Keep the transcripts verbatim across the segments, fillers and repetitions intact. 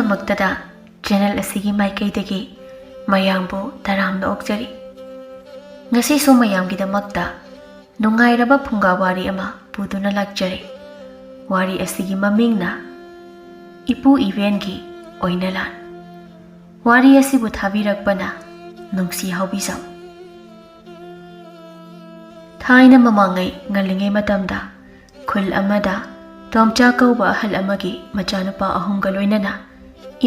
ꯃꯛꯇꯗ channel ꯑꯁꯤꯒꯤ ꯃꯥꯏꯀꯩꯗꯒꯤ ꯃꯌꯥꯝꯕꯨ ꯇꯔꯥꯝꯅ ꯑꯣꯛꯆꯔꯤ꯫ ꯉꯁꯤꯁꯨ ꯃꯌꯥꯝꯒꯤꯗꯃꯛꯇ ꯅꯨꯡꯉꯥꯏꯔꯕ ꯐꯨꯡꯒꯥ ꯋꯥꯔꯤ ꯑꯃ ꯄꯨꯗꯨꯅ ꯂꯥꯛꯆꯔꯤ꯫ ꯋꯥꯔꯤ ꯑꯁꯤꯒꯤ ꯃꯃꯤꯡꯅ ꯏꯄꯨ ꯏꯕꯦꯟꯒꯤ ꯑꯣꯏꯅꯂꯥꯟ꯫ ꯋꯥꯔꯤ ꯑꯁꯤꯕꯨ ꯊꯥꯕꯤꯔꯛꯄꯅ ꯅꯨꯡꯁꯤ ꯍꯥꯎꯕꯤꯖꯝ꯫ ꯊꯥꯏꯅ ꯃꯃꯥꯡꯉꯩ ꯉꯜꯂꯤꯉꯩ ꯃꯇꯝꯗ ꯈꯨꯜ ꯑꯃꯗ ꯇꯣꯝꯆꯥ ꯀꯧꯕ ꯑꯍꯜ ꯑꯃꯒꯤ ꯃꯆꯥꯅꯨꯄꯥ ꯑꯍꯨꯝꯒ ꯂꯣꯏꯅꯅ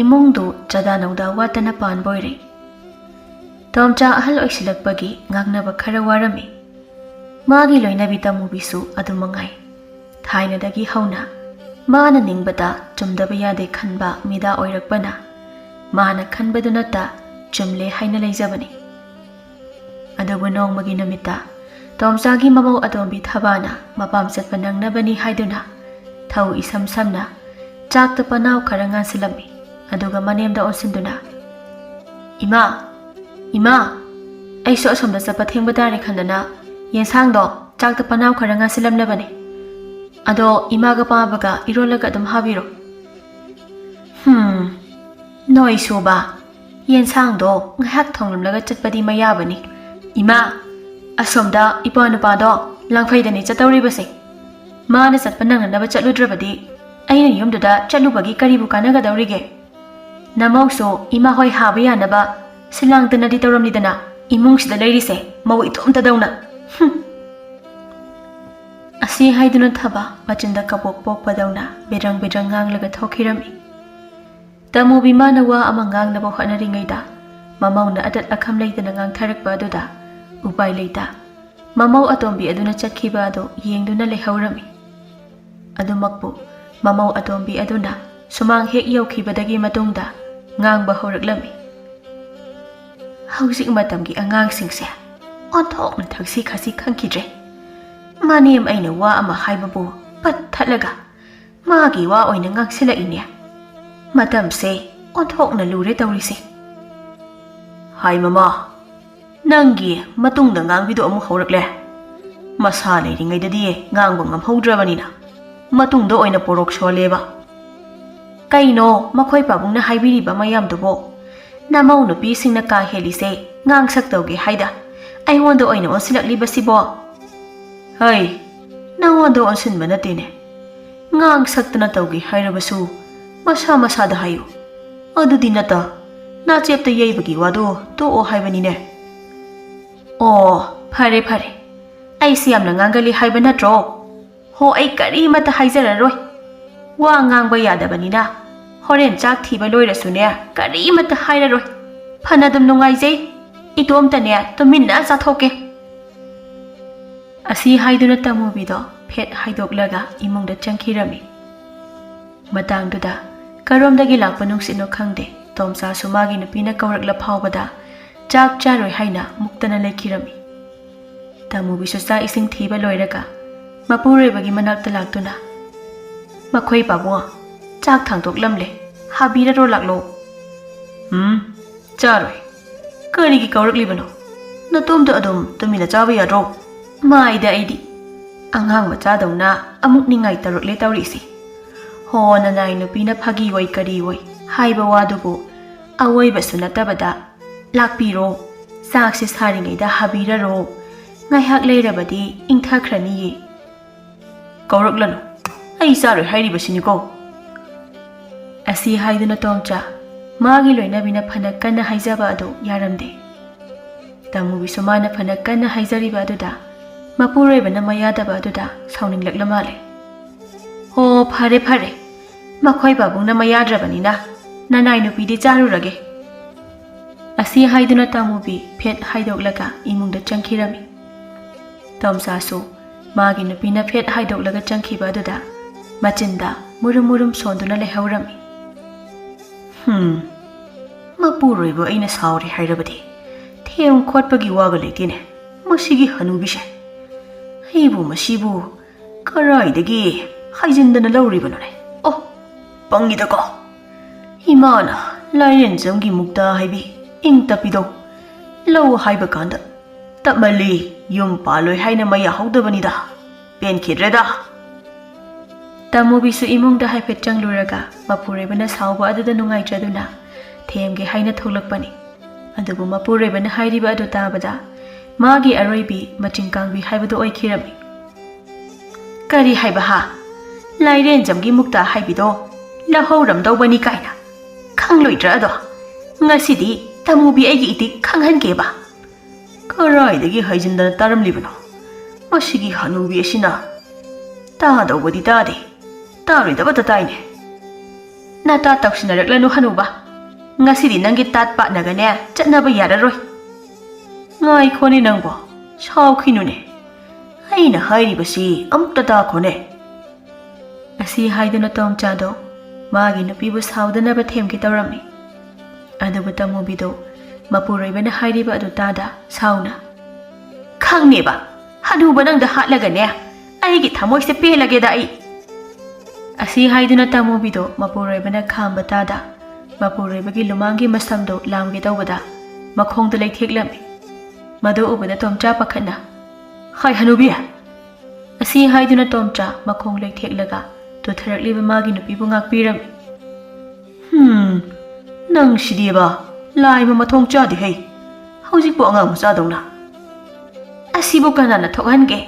ꯏꯃꯨꯡꯗꯨ ꯆꯥꯗꯥ ꯅꯧꯗꯥ ꯋꯥꯠꯇꯅ ꯄꯥꯟꯕ ꯑꯣꯏꯔꯦ꯫ ꯇꯣꯝꯆꯥ ꯑꯍꯜ ꯑꯣꯏꯁꯤꯜꯂꯛꯄꯒꯤ ꯉꯥꯡꯅꯕ ꯈꯔ ꯋꯥꯔꯝꯃꯤ꯫ ꯃꯥꯒꯤ ꯂꯣꯏꯅꯕꯤ ꯇꯃꯨꯕꯤꯁꯨ ꯑꯗꯨ ꯃꯉꯥꯏ꯫ ꯊꯥꯏꯅꯗꯒꯤ ꯍꯧꯅ ꯃꯥꯅ ꯅꯤꯡꯕꯗ ꯆꯨꯝꯗꯕ ꯌꯥꯗꯦ ꯈꯟꯕ ꯃꯤꯗꯥ ꯑꯣꯏꯔꯛꯄꯅ ꯃꯥꯅ ꯈꯟꯕꯗꯨ ꯅꯠꯇ ꯆꯨꯝꯂꯦ ꯍꯥꯏꯅ ꯂꯩꯖꯕꯅꯤ꯫ ꯑꯗꯨꯕꯨ ꯅꯣꯡꯃꯒꯤ ꯅꯨꯃꯤꯠꯇ ꯇꯣꯝꯆꯥꯒꯤ ꯃꯃꯧ ꯑꯇꯣꯝꯕꯤ ꯊꯕꯥꯅ ꯃꯄꯥꯝ ꯆꯠꯄ ꯅꯪꯅꯕꯅꯤ ꯍꯥꯏꯗꯨꯅ ꯊꯧ ꯏꯁꯝ ꯁꯝꯅ ꯆꯥꯛꯇ ꯄꯅꯥꯎ ꯈꯔ ꯉꯥꯟꯁꯤꯜꯂꯝꯃꯤ꯫ ꯑꯗꯨꯒ ꯃꯅꯦꯝꯗ ꯑꯣꯟꯁꯤꯟꯗꯨꯅ, "ꯏꯃꯥ, ꯏꯃꯥ, ꯑꯩꯁꯨ ꯑꯁꯣꯝꯗ ꯆꯠꯄ ꯊꯦꯡꯕ ꯇꯥꯔꯦ ꯈꯟꯗꯅ ꯌꯦꯟꯁꯥꯡꯗꯣ ꯆꯥꯛꯇ ꯄꯅꯥꯎ ꯈꯔ ꯉꯥꯟꯁꯤꯜꯂꯝꯂꯕꯅꯦ꯫ ꯑꯗꯣ ꯏꯃꯥꯒ ꯄꯥꯕꯒ ꯏꯔꯣꯜꯂꯒ ꯑꯗꯨꯝ ꯍꯥꯕꯤꯔꯣ꯫" "ꯍꯨꯝ, ꯅꯣꯏ ꯁꯨꯕ, ꯌꯦꯟꯁꯥꯡꯗꯣ ꯉꯥꯏꯍꯥꯛ ꯊꯣꯡꯂꯝꯂꯒ ꯆꯠꯄꯗꯤ ꯃꯌꯥꯕꯅꯤ꯫ ꯏꯃꯥ, ꯑꯁꯣꯝꯗ ꯏꯄ꯭ꯋꯥ ꯅꯨꯄꯥꯗꯣ ꯂꯥꯡꯐꯩꯗꯅꯤ ꯆꯠꯇꯧꯔꯤꯕꯁꯦ꯫ ꯃꯥꯅ ꯆꯠꯄ ꯅꯪꯅꯅꯕ ꯆꯠꯂꯨꯗ꯭ꯔꯕꯗꯤ ꯑꯩꯅ ꯌꯨꯝꯗꯨꯗ ꯆꯠꯂꯨꯕꯒꯤ ꯀꯔꯤꯕꯨ ꯀꯥꯟꯅꯒꯗꯧꯔꯤꯒꯦ? ꯅꯃꯧꯁꯨ ꯏꯃꯥ ꯍꯣꯏ ꯍꯥꯕ ꯌꯥꯅꯕ ꯁꯤꯜꯂꯥꯡꯗꯅꯗꯤ ꯇꯧꯔꯝꯂꯤꯗꯅ, ꯏꯃꯨꯡꯁꯤꯗ ꯂꯩꯔꯤꯁꯦ ꯃꯧ ꯏꯇꯣꯝꯇꯗꯧꯅ꯫ ꯍꯨꯝ!" ꯑꯁꯤ ꯍꯥꯏꯗꯨꯅ ꯊꯕ ꯃꯆꯤꯟꯗ ꯀꯕꯣꯛ ꯄꯣꯛꯄꯗꯧꯅ ꯕꯤꯗ꯭ꯔꯪ ꯕꯤꯗ꯭ꯔꯪ ꯉꯥꯡꯂꯒ ꯊꯣꯛꯈꯤꯔꯝꯃꯤ꯫ ꯇꯃꯨꯕꯤ ꯃꯥꯅ ꯋꯥ ꯑꯃ ꯉꯥꯡꯅꯕ ꯍꯣꯠꯅꯔꯤꯉꯩꯗ ꯃꯃꯧꯅ ꯑꯗꯠ ꯑꯈꯝ ꯂꯩꯇꯅ ꯉꯥꯡꯊꯔꯛꯄ ꯑꯗꯨꯗ ꯎꯄꯥꯏ ꯂꯩꯇ ꯃꯃꯧ ꯑꯇꯣꯝꯕꯤ ꯑꯗꯨꯅ ꯆꯠꯈꯤꯕ ꯑꯗꯨ ꯌꯦꯡꯗꯨꯅ ꯂꯩꯍꯧꯔꯝꯃꯤ꯫ ꯑꯗꯨꯃꯛꯄꯨ ꯃꯃꯧ ꯑꯇꯣꯝꯕꯤ ꯑꯗꯨꯅ ꯁꯨꯃꯥꯡ ꯍꯦꯛ ꯌꯧꯈꯤꯕꯗꯒꯤ ꯃꯇꯨꯡꯗ ꯉꯥꯡꯕ ꯍꯧꯔꯛꯂꯝꯃꯤ꯫ "ꯍꯧꯖꯤꯛ ꯃꯇꯝꯒꯤ ꯑꯉꯥꯡꯁꯤꯡꯁꯦ ꯑꯣꯟꯊꯣꯛꯅ ꯊꯛꯁꯤ ꯈꯥꯁꯤ ꯈꯪꯈꯤꯗ꯭ꯔꯦ꯫ ꯃꯅꯦꯝ ꯑꯩꯅ ꯋꯥ ꯑꯃ ꯍꯥꯏꯕꯕꯨ ꯄꯠ ꯊꯠꯂꯒ ꯃꯥꯒꯤ ꯋꯥ ꯑꯣꯏꯅ ꯉꯥꯡꯁꯤꯜꯂꯛꯏꯅꯦ꯫ ꯃꯇꯝꯁꯦ ꯑꯣꯟꯊꯣꯛꯅ ꯂꯨꯔꯦ ꯇꯧꯔꯤꯁꯦ꯫" "ꯍꯥꯏ ꯃꯃꯥ, ꯅꯪꯒꯤ ꯃꯇꯨꯡꯗ ꯉꯥꯡꯕꯤꯗꯣ ꯑꯃꯨꯛ ꯍꯧꯔꯛꯂꯦ꯫ ꯃꯁꯥ ꯂꯩꯔꯤꯉꯩꯗꯗꯤ ꯉꯥꯡꯕ ꯉꯝꯍꯧꯗ꯭ꯔꯕꯅꯤꯅ ꯃꯇꯨꯡꯗ ꯑꯣꯏꯅ ꯄꯣꯔꯣꯛ ꯁꯣꯜꯂꯦꯕ꯫" "ꯀꯩꯅꯣ ꯃꯈꯣꯏ ꯄꯥꯕꯨꯡꯅ ꯍꯥꯏꯕꯤꯔꯤꯕ ꯃꯌꯥꯝꯗꯨꯕꯣ? ꯅꯃꯧ ꯅꯨꯄꯤꯁꯤꯡꯅ ꯀꯥ ꯍꯦꯜꯂꯤꯁꯦ ꯉꯥꯡꯁꯛ ꯇꯧꯒꯦ ꯍꯥꯏꯗ ꯑꯩꯉꯣꯟꯗ ꯑꯣꯏꯅ ꯑꯣꯟꯁꯤꯜꯂꯛꯂꯤꯕꯁꯤꯕꯣ?" "ꯍꯩ, ꯅꯪꯉꯣꯟꯗ ꯑꯣꯟꯁꯤꯟꯕ ꯅꯠꯇꯦꯅꯦ꯫ ꯉꯥꯡ ꯁꯛꯇꯅ ꯇꯧꯒꯦ ꯍꯥꯏꯔꯕꯁꯨ ꯃꯁꯥ ꯃꯁꯥꯗ ꯍꯥꯏꯌꯨ꯫ ꯑꯗꯨꯗꯤ ꯅꯠꯇ, ꯅꯥꯆꯦꯞꯇ ꯌꯩꯕꯒꯤ ꯋꯥꯗꯣ ꯇꯣꯛꯑꯣ ꯍꯥꯏꯕꯅꯤꯅꯦ꯫" "ꯑꯣ, ꯐꯔꯦ ꯐꯔꯦ, ꯑꯩꯁꯤ ꯌꯥꯝꯅ ꯉꯥꯡꯒꯜꯂꯤ ꯍꯥꯏꯕ ꯅꯠꯇ꯭ꯔꯣ? ꯍꯣ, ꯑꯩ ꯀꯔꯤꯃꯠꯇ ꯍꯥꯏꯖꯔꯔꯣꯏ꯫ ꯋꯥ ꯉꯥꯡꯕ ꯌꯥꯗꯕꯅꯤꯅ ꯍꯣꯔꯦꯟ ꯆꯥꯛ ꯊꯤꯕ ꯂꯣꯏꯔꯁꯨꯅꯦ, ꯀꯔꯤꯃꯠꯇ ꯍꯥꯏꯔꯔꯣꯏ꯫ ꯐꯅ ꯑꯗꯨꯝ ꯅꯨꯡꯉꯥꯏꯖꯩ꯫ ꯏꯇꯣꯝꯇꯅꯦ ꯇꯨꯃꯤꯟꯅ ꯆꯥꯊꯣꯛꯀꯦ꯫" ꯑꯁꯤ ꯍꯥꯏꯗꯨꯅ ꯇꯃꯨꯕꯤꯗꯣ ꯐꯦꯠ ꯍꯥꯏꯗꯣꯛꯂꯒ ꯏꯃꯨꯡꯗ ꯆꯪꯈꯤꯔꯝꯃꯤ꯫ ꯃꯇꯥꯡꯗꯨꯗ ꯀꯔꯣꯝꯗꯒꯤ ꯂꯥꯛꯄ ꯅꯨꯡꯁꯤꯠꯅꯣ ꯈꯪꯗꯦ, ꯇꯣꯝꯆꯥꯁꯨ ꯃꯥꯒꯤ ꯅꯨꯄꯤꯅ ꯀꯧꯔꯛꯂ ꯐꯥꯎꯕꯗ ꯆꯥꯛ ꯆꯥꯔꯣꯏ ꯍꯥꯏꯅ ꯃꯨꯛꯇꯅ ꯂꯩꯈꯤꯔꯝꯃꯤ꯫ ꯇꯃꯨꯕꯤꯁꯨ ꯆꯥꯛ ꯏꯁꯤꯡ ꯊꯤꯕ ꯂꯣꯏꯔꯒ ꯃꯄꯨꯔꯣꯏꯕꯒꯤ ꯃꯅꯥꯛꯇ ꯂꯥꯛꯇꯨꯅ, "ꯃꯈꯣꯏ ꯄꯥꯕꯨꯡ, ꯆꯥꯛ ꯊꯥꯡꯗꯣꯛꯂꯝꯂꯦ, ꯍꯥꯕꯤꯔꯔꯣ ꯂꯥꯛꯂꯣ꯫" "ꯎꯝ, ꯆꯥꯔꯣꯏ꯫ ꯀꯔꯤꯒꯤ ꯀꯧꯔꯛꯂꯤꯕꯅꯣ? ꯅꯇꯣꯝꯇ ꯑꯗꯨꯝ ꯇꯨꯃꯤꯟꯅ ꯆꯥꯕ ꯌꯥꯗ꯭ꯔꯣ?" "ꯃꯥꯏꯗ ꯑꯩꯗꯤ, ꯑꯉꯥꯡ ꯃꯆꯥꯗꯧꯅ ꯑꯃꯨꯛ ꯅꯤꯡꯉꯥꯏ ꯇꯧꯔꯛꯂꯦ ꯇꯧꯔꯤꯁꯤ꯫ ꯍꯣ, ꯅꯅꯥꯏ ꯅꯨꯄꯤꯅ ꯐꯥꯒꯤ ꯑꯣꯏ ꯀꯔꯤ ꯑꯣꯏ ꯍꯥꯏꯕ ꯋꯥꯗꯨꯕꯨ ꯑꯋꯣꯏꯕꯁꯨ ꯅꯠꯇꯕꯗ, ꯂꯥꯛꯄꯤꯔꯣ, ꯆꯥꯛꯁꯦ ꯁꯥꯔꯤꯉꯩꯗ ꯍꯥꯕꯤꯔꯔꯣ, ꯉꯥꯏꯍꯥꯛ ꯂꯩꯔꯕꯗꯤ ꯏꯪꯊꯈ꯭ꯔꯅꯤꯌꯦ꯫" "ꯀꯧꯔꯛꯂꯅꯨ, ꯑꯩ ꯆꯥꯔꯣꯏ ꯍꯥꯏꯔꯤꯕꯁꯤꯅꯤꯀꯣ꯫" ꯑꯁꯤ ꯍꯥꯏꯗꯨꯅ ꯇꯣꯝꯆꯥ ꯃꯥꯒꯤ ꯂꯣꯏꯅꯕꯤꯅ ꯐꯅ ꯀꯟꯅ ꯍꯥꯏꯖꯕ ꯑꯗꯨ ꯌꯥꯔꯝꯗꯦ꯫ ꯇꯃꯨꯕꯤꯁꯨ ꯃꯥꯅ ꯐꯅ ꯀꯟꯅ ꯍꯥꯏꯖꯔꯤꯕ ꯑꯗꯨꯗ ꯃꯄꯨꯔꯣꯏꯕꯅ ꯃꯌꯥꯗꯕ ꯑꯗꯨꯗ ꯁꯥꯎꯅꯤꯡꯂꯛꯂ ꯃꯥꯜꯂꯦ꯫ "ꯍꯣ, ꯐꯔꯦ ꯐꯔꯦ, ꯃꯈꯣꯏ ꯄꯥꯕꯨꯡꯅ ꯃꯌꯥꯗ꯭ꯔꯕꯅꯤꯅ ꯅꯅꯥꯏ ꯅꯨꯄꯤꯗꯤ ꯆꯥꯔꯨꯔꯒꯦ꯫" ꯑꯁꯤ ꯍꯥꯏꯗꯨꯅ ꯇꯃꯨꯕꯤ ꯐꯦꯠ ꯍꯥꯏꯗꯣꯛꯂꯒ ꯏꯃꯨꯡꯗ ꯆꯪꯈꯤꯔꯝꯃꯤ꯫ ꯇꯣꯝꯆꯥꯁꯨ ꯃꯥꯒꯤ ꯅꯨꯄꯤꯅ ꯐꯦꯠ ꯍꯥꯏꯗꯣꯛꯂꯒ ꯆꯪꯈꯤꯕ ꯑꯗꯨꯗ ꯃꯆꯤꯟꯗ ꯃꯨꯔꯨꯝ ꯃꯨꯔꯨꯝ ꯁꯣꯟꯗꯨꯅ ꯂꯩꯍꯧꯔꯝꯃꯤ꯫ "ꯍꯨꯝ, ꯃꯄꯨꯔꯣꯏꯕ ꯑꯩꯅ ꯁꯥꯎꯔꯦ ꯍꯥꯏꯔꯕꯗꯤ ꯊꯦꯝ ꯈꯣꯠꯄꯒꯤ ꯋꯥꯒ ꯂꯩꯇꯦꯅꯦ, ꯃꯁꯤꯒꯤ ꯍꯅꯨꯕꯤꯁꯦ꯫ ꯑꯩꯕꯨ ꯃꯁꯤꯕꯨ ꯀꯔꯥꯏꯗꯒꯤ ꯍꯥꯏꯖꯤꯟꯗꯅ ꯂꯧꯔꯤꯕꯅꯣꯅꯦ? ꯑꯣ, ꯄꯪꯉꯤꯗꯀꯣ꯫ ꯏꯃꯥꯅ ꯂꯥꯏꯔꯦꯟꯖꯝꯒꯤ ꯃꯨꯛꯇ ꯍꯥꯏꯕꯤ ꯏꯪ ꯇꯞꯄꯤꯗꯣ ꯂꯧ ꯍꯥꯏꯕ ꯀꯥꯟꯗ ꯇꯞꯃꯜꯂꯤ, ꯌꯨꯝ ꯄꯥꯜꯂꯣꯏ ꯍꯥꯏꯅ ꯃꯌꯥ ꯍꯧꯗꯕꯅꯤꯗ꯫ ꯄꯦꯟꯈꯤꯗ꯭ꯔꯦꯗ꯫" ꯇꯥꯃꯨꯕꯤꯁꯨ ꯏꯃꯨꯡꯗ ꯍꯥꯏꯐꯦꯠ ꯆꯪꯂꯨꯔꯒ ꯃꯄꯨꯔꯣꯏꯕꯅ ꯁꯥꯎꯕ ꯑꯗꯨꯗ ꯅꯨꯡꯉꯥꯏꯇ꯭ꯔꯗꯨꯅ ꯊꯦꯝꯒꯦ ꯍꯥꯏꯅ ꯊꯣꯛꯂꯛꯄꯅꯤ꯫ ꯑꯗꯨꯕꯨ ꯃꯄꯨꯔꯣꯏꯕꯅ ꯍꯥꯏꯔꯤꯕ ꯑꯗꯨ ꯇꯥꯕꯗ ꯃꯥꯒꯤ ꯑꯔꯣꯏꯕꯤ ꯃꯆꯤꯡ ꯀꯥꯡꯕꯤ ꯍꯥꯏꯕꯗꯨ ꯑꯣꯏꯈꯤꯔꯝꯃꯤ꯫ "ꯀꯔꯤ ꯍꯥꯏꯕ ꯍꯥ? ꯂꯥꯏꯔꯦꯟꯖꯝꯒꯤ ꯃꯨꯛꯇ ꯍꯥꯏꯕꯤꯗꯣ ꯂꯧꯍꯧꯔꯝꯗꯧꯕꯅꯤ ꯀꯥꯏꯅ ꯈꯪꯂꯣꯏꯗ꯭ꯔꯥ ꯑꯗꯣ? ꯉꯁꯤꯗꯤ ꯇꯥꯃꯨꯕꯤ ꯑꯩꯒꯤ ꯏꯇꯤꯛ ꯈꯪꯍꯟꯒꯦꯕ꯫" "ꯀꯔꯥꯏꯗꯒꯤ ꯍꯩꯖꯤꯟꯗꯅ ꯇꯥꯔꯝꯂꯤꯕꯅꯣ ꯃꯁꯤꯒꯤ ꯍꯅꯨꯕꯤ ꯑꯁꯤꯅ? ꯇꯥꯗꯧꯕꯗꯤ ꯇꯥꯗꯦ, ꯇꯥꯔꯣꯏꯗꯕꯇ ꯇꯥꯏꯅꯦ꯫" "ꯅꯇꯥ ꯇꯧꯁꯤꯟꯅꯔꯛꯂꯅꯨ ꯍꯅꯨꯕ, ꯉꯁꯤꯗꯤ ꯅꯪꯒꯤ ꯇꯥꯠ ꯄꯥꯠꯅꯒꯅꯦ ꯆꯠꯅꯕ ꯌꯥꯔꯔꯣꯏ꯫" "ꯉꯥꯏꯈꯣꯅꯦ ꯅꯪꯕꯣ, ꯁꯥꯎꯈꯤꯅꯨꯅꯦ, ꯑꯩꯅ ꯍꯥꯏꯔꯤꯕꯁꯤ ꯑꯃꯨꯛꯇ ꯇꯥꯈꯣꯅꯦ꯫" ꯑꯁꯤ ꯍꯥꯏꯗꯨꯅ ꯇꯣꯝꯆꯥꯗꯣ ꯃꯥꯒꯤ ꯅꯨꯄꯤꯕꯨ ꯁꯥꯎꯗꯅꯕ ꯊꯦꯝꯒꯦ ꯇꯧꯔꯝꯃꯤ꯫ ꯑꯗꯨꯕꯨ ꯇꯃꯨꯕꯤꯗꯣ ꯃꯄꯨꯔꯣꯏꯕꯅ ꯍꯥꯏꯔꯤꯕ ꯑꯗꯨ ꯇꯥꯗ ꯁꯥꯎꯅ, "ꯈꯪꯅꯦꯕ, ꯍꯅꯨꯕ ꯅꯪꯗ ꯍꯥꯠꯂꯒꯅꯦ ꯑꯩꯒꯤ ꯊꯃꯣꯏꯁꯦ ꯄꯦꯜꯂꯒꯦꯗ ꯑꯩ꯫" ꯑꯁꯤ ꯍꯥꯏꯗꯨꯅ ꯇꯃꯨꯕꯤꯗꯣ ꯃꯄꯨꯔꯣꯏꯕꯅ ꯈꯥꯝꯕ ꯇꯥꯗ ꯃꯄꯨꯔꯣꯏꯕꯒꯤ ꯂꯨꯃꯥꯡꯒꯤ ꯃꯁꯝꯗꯣ ꯂꯥꯝꯒꯦ ꯇꯧꯕꯗ ꯃꯈꯣꯡꯗ ꯂꯩꯊꯦꯛꯂꯝꯃꯤ꯫ ꯃꯗꯨ ꯎꯕꯗ ꯇꯣꯝꯆꯥ ꯄꯥꯈꯠꯅ, "ꯍꯥꯏ ꯍꯅꯨꯕꯤ!" ꯑꯁꯤ ꯍꯥꯏꯗꯨꯅ ꯇꯣꯝꯆꯥ ꯃꯈꯣꯡ ꯂꯩꯊꯦꯛꯂꯒ ꯇꯨꯊꯔꯛꯂꯤꯕ ꯃꯥꯒꯤ ꯅꯨꯄꯤꯕꯨ ꯉꯥꯛꯄꯤꯔꯝꯃꯤ꯫ "ꯍꯨꯝ, ꯅꯪꯁꯤꯗꯤꯕ, ꯂꯥꯏ ꯑꯃ ꯃꯊꯣꯡ ꯆꯥꯗꯦ ꯍꯩ꯫ ꯍꯧꯖꯤꯛꯄꯨ ꯑꯉꯥꯡ ꯃꯆꯥꯗꯧꯅ꯫" "ꯑꯁꯤꯕꯨ ꯀꯅꯥꯅ ꯊꯣꯛꯍꯟꯒꯦ?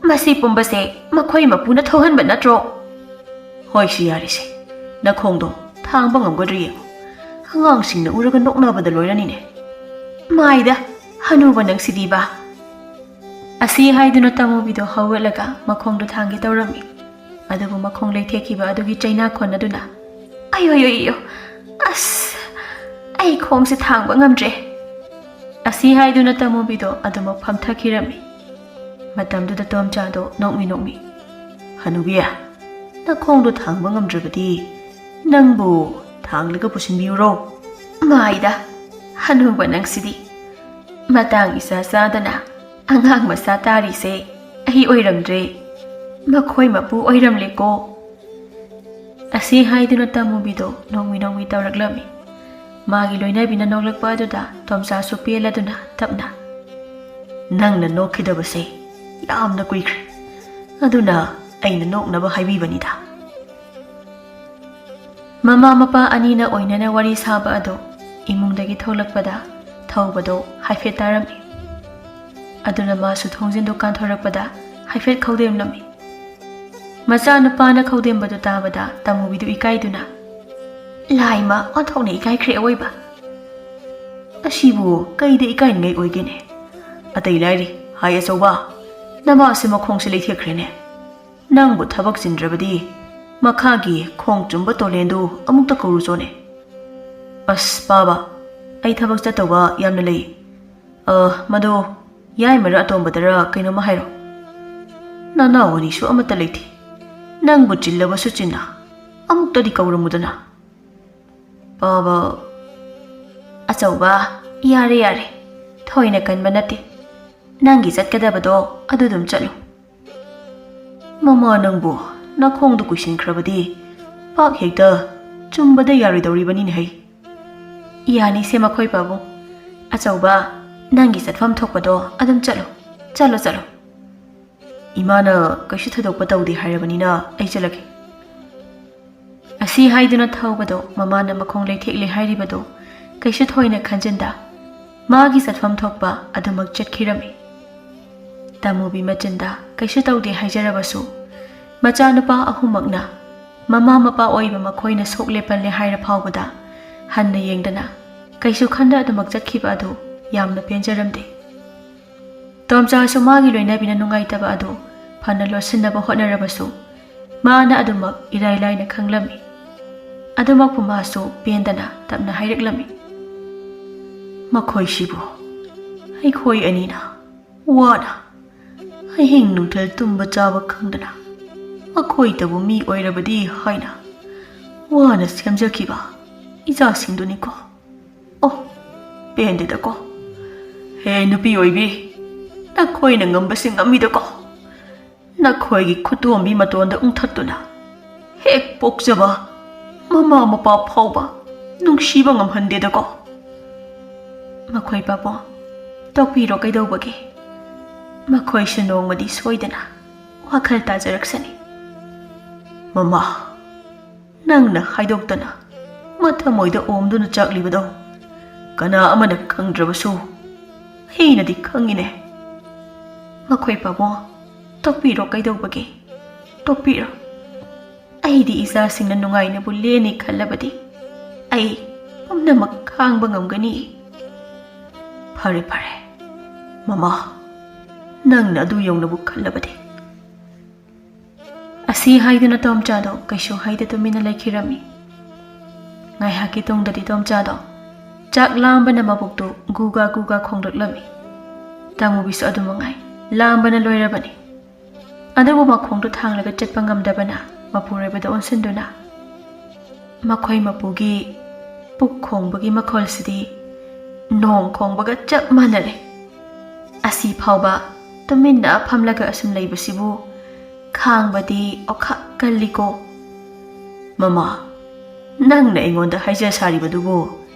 ꯃꯁꯤ ꯄꯨꯝꯕꯁꯦ ꯃꯈꯣꯏ ꯃꯄꯨꯅ ꯊꯣꯛꯍꯟꯕ ꯅꯠꯇ꯭ꯔꯣ?" "ꯍꯣꯏ, ꯁꯤ ꯌꯥꯔꯤꯁꯦ, ꯅꯈꯣꯡꯗꯣ ꯊꯥꯡꯕ ꯉꯝꯒꯗ꯭ꯔꯥ ꯌꯦꯡꯉꯨ꯫ ꯑꯉꯥꯡꯁꯤꯡꯅ ꯎꯔꯒ ꯅꯣꯛꯅꯕꯗ ꯂꯣꯏꯔꯅꯤꯅꯦ꯫" "ꯃꯥꯏꯗ, ꯍꯅꯨꯕ ꯅꯪꯁꯤꯗꯤꯕ!" ꯑꯁꯤ ꯍꯥꯏꯗꯨꯅ ꯇꯃꯨꯕꯤꯗꯣ ꯍꯧꯒꯠꯂꯒ ꯃꯈꯣꯡꯗꯣ ꯊꯥꯡꯒꯦ ꯇꯧꯔꯝꯃꯤ꯫ ꯑꯗꯨꯕꯨ ꯃꯈꯣꯡ ꯂꯩꯊꯦꯛꯈꯤꯕ ꯑꯗꯨꯒꯤ ꯆꯩꯅꯥ ꯈꯣꯟ ꯑꯗꯨꯅ, "ꯑꯌꯣ, ꯑꯌꯣ, ꯑꯌꯣ, ꯑꯁ, ꯑꯩ ꯈꯣꯡꯁꯦ ꯊꯥꯡꯕ ꯉꯝꯗ꯭ꯔꯦ꯫" ꯑꯁꯤ ꯍꯥꯏꯗꯨꯅ ꯇꯃꯨꯕꯤꯗꯣ ꯑꯗꯨꯃꯛ ꯐꯝꯊꯈꯤꯔꯝꯃꯤ꯫ ꯃꯇꯝꯗꯨꯗ ꯇꯣꯝꯆꯥꯗꯣ ꯅꯣꯛꯃꯤ ꯅꯣꯛꯃꯤ, "ꯍꯅꯨꯕꯤ, ꯅꯈꯣꯡꯗꯣ ꯊꯥꯡꯕ ꯉꯝꯗ꯭ꯔꯕꯗꯤ ꯅꯪꯕꯨ ꯊꯥꯡꯂꯒ ꯄꯨꯁꯤꯟꯕꯤꯌꯨꯔꯣ?" "ꯃꯥꯏꯗ, ꯍꯅꯨꯕ ꯅꯪꯁꯤꯗꯤ! ꯃꯇꯥꯡ ꯏꯆꯥ ꯆꯥꯗꯅ ꯑꯉꯥꯡ ꯃꯆꯥ ꯇꯥꯔꯤꯁꯦ ꯑꯩ ꯑꯣꯏꯔꯝꯗ꯭ꯔꯦ, ꯃꯈꯣꯏ ꯃꯄꯨ ꯑꯣꯏꯔꯝꯂꯦꯀꯣ꯫" ꯑꯁꯤ ꯍꯥꯏꯗꯨꯅ ꯇꯃꯨꯕꯤꯗꯣ ꯅꯣꯡꯃꯤ ꯅꯣꯡꯃꯤ ꯇꯧꯔꯛꯂꯝꯃꯤ꯫ ꯃꯥꯒꯤ ꯂꯣꯏꯅꯕꯤꯅ ꯅꯣꯛꯂꯛꯄ ꯑꯗꯨꯗ ꯇꯣꯝꯆꯥꯁꯨ ꯄꯦꯜꯂꯗꯨꯅ ꯇꯞꯅ, "ꯅꯪꯅ ꯅꯣꯛꯈꯤꯗꯕꯁꯦ ꯌꯥꯝꯅ ꯀꯨꯏꯈ꯭ꯔꯦ, ꯑꯗꯨꯅ ꯑꯩꯅ ꯅꯣꯛꯅꯕ ꯍꯥꯏꯕꯤꯕꯅꯤꯗ꯫ ꯃꯃꯥ ꯃꯄꯥ ꯑꯅꯤꯅ ꯑꯣꯏꯅꯅ ꯋꯥꯔꯤ ꯁꯥꯕ ꯑꯗꯨ ꯏꯃꯨꯡꯗꯒꯤ ꯊꯣꯛꯂꯛꯄꯗ ꯊꯧꯕꯗꯣ ꯍꯥꯏꯐꯦꯠ ꯇꯥꯔꯝꯃꯤ꯫ ꯑꯗꯨꯅ ꯃꯥꯁꯨ ꯊꯣꯡꯖꯤꯟꯗꯨ ꯀꯥꯟꯊꯣꯔꯛꯄꯗ ꯍꯥꯏꯐꯦꯠ ꯈꯧꯗꯦꯝꯂꯝꯃꯤ꯫ ꯃꯆꯥꯅꯨꯄꯥꯅ ꯈꯧꯗꯦꯝꯕꯗꯨ ꯇꯥꯕꯗ ꯇꯃꯨꯕꯤꯗꯨ ꯏꯀꯥꯏꯗꯨꯅ, "ꯂꯥꯏꯃ ꯑꯣꯟꯊꯣꯛꯅ ꯏꯀꯥꯏꯈ꯭ꯔꯦ ꯑꯋꯣꯏꯕ꯫ ꯑꯁꯤꯕꯨ ꯀꯩꯗ ꯏꯀꯥꯏꯅꯤꯡꯉꯥꯏ ꯑꯣꯏꯒꯦꯅꯦ? ꯑꯇꯩ ꯂꯥꯏꯔꯤ, ꯍꯥꯏ ꯑꯆꯧꯕ, ꯅꯃꯥꯁꯦ ꯃꯈꯣꯡꯁꯦ ꯂꯩꯊꯦꯛꯈ꯭ꯔꯦꯅꯦ꯫ ꯅꯪꯕꯨ ꯊꯕꯛ ꯆꯤꯟꯗ꯭ꯔꯕꯗꯤ ꯃꯈꯥꯒꯤ ꯈꯣꯡ ꯆꯨꯝꯕ ꯇꯣꯂꯦꯟꯗꯨ ꯑꯃꯨꯛꯇ ꯀꯧꯔꯨꯆꯣꯅꯦ꯫" "ꯑꯁ ꯄꯥꯕ, ꯑꯩ ꯊꯕꯛ ꯆꯠꯇꯧꯕ ꯌꯥꯝꯅ ꯂꯩ꯫ ꯑ, ꯃꯗꯨ ꯌꯥꯏꯃꯔ ꯑꯇꯣꯝꯕꯗꯔ ꯀꯩꯅꯣꯝꯃ ꯍꯥꯏꯔꯣ꯫ ꯅꯅꯥꯎ ꯑꯅꯤꯁꯨ ꯑꯃꯠꯇ ꯂꯩꯇꯦ꯫ ꯅꯪꯕꯨ ꯆꯤꯜꯂꯕꯁꯨ ꯆꯤꯟꯅ ꯑꯃꯨꯛꯇꯗꯤ ꯀꯧꯔꯝꯃꯨꯗꯅ꯫" "ꯄꯥꯕ꯫" "ꯑꯆꯧꯕ, ꯌꯥꯔꯦ ꯌꯥꯔꯦ, ꯊꯣꯏꯅ ꯀꯟꯕ ꯅꯠꯇꯦ꯫ ꯅꯪꯒꯤ ꯆꯠꯀꯗꯕꯗꯣ ꯑꯗꯨ ꯑꯗꯨꯝ ꯆꯠꯂꯨ꯫" "ꯃꯃꯥ ꯅꯪꯕꯨ ꯅꯈꯣꯡꯗꯨ ꯀꯨꯏꯁꯤꯟꯈ꯭ꯔꯕꯗꯤ ꯄꯥꯛ ꯍꯦꯛꯇ ꯆꯨꯝꯕꯗ ꯌꯥꯔꯣꯏꯗꯧꯔꯤꯕꯅꯤꯅꯦ ꯍꯩ꯫" "ꯌꯥꯅꯤꯁꯦ ꯃꯈꯣꯏ ꯄꯥꯕꯨꯡ꯫ ꯑꯆꯧꯕ, ꯅꯪꯒꯤ ꯆꯠꯐꯝ ꯊꯣꯛꯄꯗꯣ ꯑꯗꯨꯝ ꯆꯠꯂꯨ, ꯆꯠꯂꯣ ꯆꯠꯂꯣ꯫ ꯏꯃꯥꯅ ꯀꯩꯁꯨ ꯊꯣꯏꯗꯣꯛꯄ ꯇꯧꯗꯦ ꯍꯥꯏꯔꯕꯅꯤꯅ ꯑꯩ ꯆꯠꯂꯒꯦ꯫" ꯑꯁꯤ ꯍꯥꯏꯗꯨꯅ ꯊꯧꯕꯗꯣ ꯃꯃꯥꯅ ꯃꯈꯣꯡ ꯂꯩꯊꯦꯛꯂꯦ ꯍꯥꯏꯔꯤꯕꯗꯣ ꯀꯩꯁꯨ ꯊꯣꯏꯅ ꯈꯟꯖꯤꯟꯗ ꯃꯥꯒꯤ ꯆꯠꯐꯝ ꯊꯣꯛꯄ ꯑꯗꯨꯃꯛ ꯆꯠꯈꯤꯔꯝꯃꯤ꯫ ꯇꯃꯨꯕꯤ ꯃꯆꯤꯟꯗ ꯀꯩꯁꯨ ꯇꯧꯗꯦ ꯍꯥꯏꯖꯔꯕꯁꯨ ꯃꯆꯥꯅꯨꯄꯥ ꯑꯍꯨꯝꯃꯛꯅ ꯃꯃꯥ ꯃꯄꯥ ꯑꯣꯏꯕ ꯃꯈꯣꯏꯅ ꯁꯣꯛꯂꯦ ꯄꯜꯂꯦ ꯍꯥꯏꯔ ꯐꯥꯎꯕꯗ ꯍꯟꯅ ꯌꯦꯡꯗꯅ ꯀꯩꯁꯨ ꯈꯟꯗ ꯑꯗꯨꯃꯛ ꯆꯠꯈꯤꯕ ꯑꯗꯨ ꯌꯥꯝꯅ ꯄꯦꯟꯖꯔꯝꯗꯦ꯫ ꯇꯣꯝꯆꯥꯁꯨ ꯃꯥꯒꯤ ꯂꯣꯏꯅꯕꯤꯅ ꯅꯨꯡꯉꯥꯏꯇꯕ ꯑꯗꯨ ꯐꯅ ꯂꯣꯠꯁꯤꯟꯅꯕ ꯍꯣꯠꯅꯔꯕꯁꯨ ꯃꯥꯅ ꯑꯗꯨꯃꯛ ꯏꯔꯥꯏ ꯂꯥꯏꯅ ꯈꯪꯂꯝꯃꯤ꯫ ꯑꯗꯨꯃꯛꯄꯨ ꯃꯥꯁꯨ ꯄꯦꯟꯗꯅ ꯇꯞꯅ ꯍꯥꯏꯔꯛꯂꯝꯃꯤ꯫ "ꯃꯈꯣꯏꯁꯤꯕꯨ ꯑꯩꯈꯣꯏ ꯑꯅꯤꯅ ꯋꯥꯅ ꯑꯍꯤꯡ ꯅꯨꯡꯊꯤꯜ ꯇꯨꯝꯕ ꯆꯥꯕ ꯈꯪꯗꯅ ꯃꯈꯣꯏꯇꯕꯨ ꯃꯤ ꯑꯣꯏꯔꯕꯗꯤ ꯍꯥꯏꯅ ꯋꯥꯅ ꯁꯦꯝꯖꯈꯤꯕ ꯏꯆꯥꯁꯤꯡꯗꯨꯅꯤꯀꯣ꯫ ꯑꯣ, ꯄꯦꯟꯗꯦꯗꯀꯣ꯫ ꯍꯦ ꯅꯨꯄꯤ ꯑꯣꯏꯕꯤ, ꯅꯈꯣꯏꯅ ꯉꯝꯕꯁꯤ ꯉꯝꯃꯤꯗꯀꯣ꯫ ꯅꯈꯣꯏꯒꯤ ꯈꯨꯇꯣꯝꯕꯤ ꯃꯇꯣꯟꯗ ꯎꯪꯊꯠꯇꯨꯅ ꯍꯦꯛ ꯄꯣꯛꯆꯕ ꯃꯃꯥ ꯃꯄꯥ ꯐꯥꯎꯕ ꯅꯨꯡꯁꯤꯕ ꯉꯝꯍꯟꯗꯦꯗꯀꯣ꯫" "ꯃꯈꯣꯏ ꯄꯥꯕꯨꯡ, ꯇꯣꯛꯄꯤꯔꯣ, ꯀꯩꯗꯧꯕꯒꯦ? ꯃꯈꯣꯏꯁꯨ ꯅꯣꯡꯃꯗꯤ ꯁꯣꯏꯗꯅ ꯋꯥꯈꯜ ꯇꯥꯖꯔꯛꯁꯅꯤ꯫" "ꯃꯃꯥ, ꯅꯪꯅ ꯍꯥꯏꯗꯣꯛꯇꯅ ꯃꯊꯃꯣꯏꯗ ꯑꯣꯝꯗꯨꯅ ꯆꯥꯛꯂꯤꯕꯗꯣ ꯀꯅꯥ ꯑꯃꯅ ꯈꯪꯗ꯭ꯔꯕꯁꯨ ꯑꯩꯅꯗꯤ ꯈꯪꯉꯤꯅꯦ꯫ ꯃꯈꯣꯏ ꯄꯥꯕꯨꯡ, ꯇꯣꯛꯄꯤꯔꯣ, ꯀꯩꯗꯧꯕꯒꯦ? ꯇꯣꯛꯄꯤꯔꯣ꯫ ꯑꯩꯗꯤ ꯏꯆꯥꯁꯤꯡꯅ ꯅꯨꯡꯉꯥꯏꯅꯕꯨ ꯂꯦꯟꯅꯤ ꯈꯜꯂꯕꯗꯤ ꯑꯩ ꯄꯨꯝꯅꯃꯛ ꯈꯥꯡꯕ ꯉꯝꯒꯅꯤ꯫ ꯐꯔꯦ ꯐꯔꯦ ꯃꯃꯥ, ꯅꯪꯅ ꯑꯗꯨ ꯌꯧꯅꯕꯨ ꯈꯜꯂꯕꯗꯤ꯫ ꯑꯁꯤ ꯍꯥꯏꯗꯨꯅ ꯇꯣꯝꯆꯥꯗꯣ ꯀꯩꯁꯨ ꯍꯥꯏꯗ ꯇꯨꯃꯤꯟꯅ ꯂꯩꯈꯤꯔꯝꯃꯤ꯫ ꯉꯥꯏꯍꯥꯛꯀꯤ ꯇꯨꯡꯗꯗꯤ ꯇꯣꯝꯆꯥꯗꯣ ꯆꯥꯛ ꯂꯥꯝꯕꯅ ꯃꯕꯨꯛꯇꯨ ꯒꯨꯒꯥ ꯒꯨꯒꯥ ꯈꯣꯡꯂꯛꯂꯝꯃꯤ꯫ ꯇꯥꯃꯨꯕꯤꯁꯨ ꯑꯗꯨ ꯃꯉꯥꯏ, ꯂꯥꯝꯕꯅ ꯂꯣꯏꯔꯕꯅꯤ꯫ ꯑꯗꯨꯕꯨ ꯃꯈꯣꯡꯗꯨ ꯊꯥꯡꯂꯒ ꯆꯠꯄ ꯉꯝꯗꯕꯅ ꯃꯄꯨꯔꯣꯏꯕꯗ ꯑꯣꯟꯁꯤꯟꯗꯨꯅ, "ꯃꯈꯣꯏ ꯃꯄꯨꯒꯤ ꯄꯨꯛ ꯈꯣꯡꯕꯒꯤ ꯃꯈꯣꯜꯁꯤꯗꯤ ꯅꯣꯡ ꯈꯣꯡꯕꯒ ꯆꯞ ꯃꯥꯟꯅꯔꯦ꯫ ꯑꯁꯤ ꯐꯥꯎꯕ ꯇꯨꯃꯤꯟꯅ ꯐꯝꯂꯒ ꯑꯁꯨꯝ ꯂꯩꯕꯁꯤꯕꯨ ꯈꯥꯡꯕꯗꯤ ꯑꯣꯈꯥꯛ ꯀꯜꯂꯤꯀꯣ꯫ ꯃꯃꯥ, ꯅꯪꯅ ꯑꯩꯉꯣꯟꯗ ꯍꯥꯏꯖ ꯁꯥꯔꯤꯕꯗꯨꯕꯨ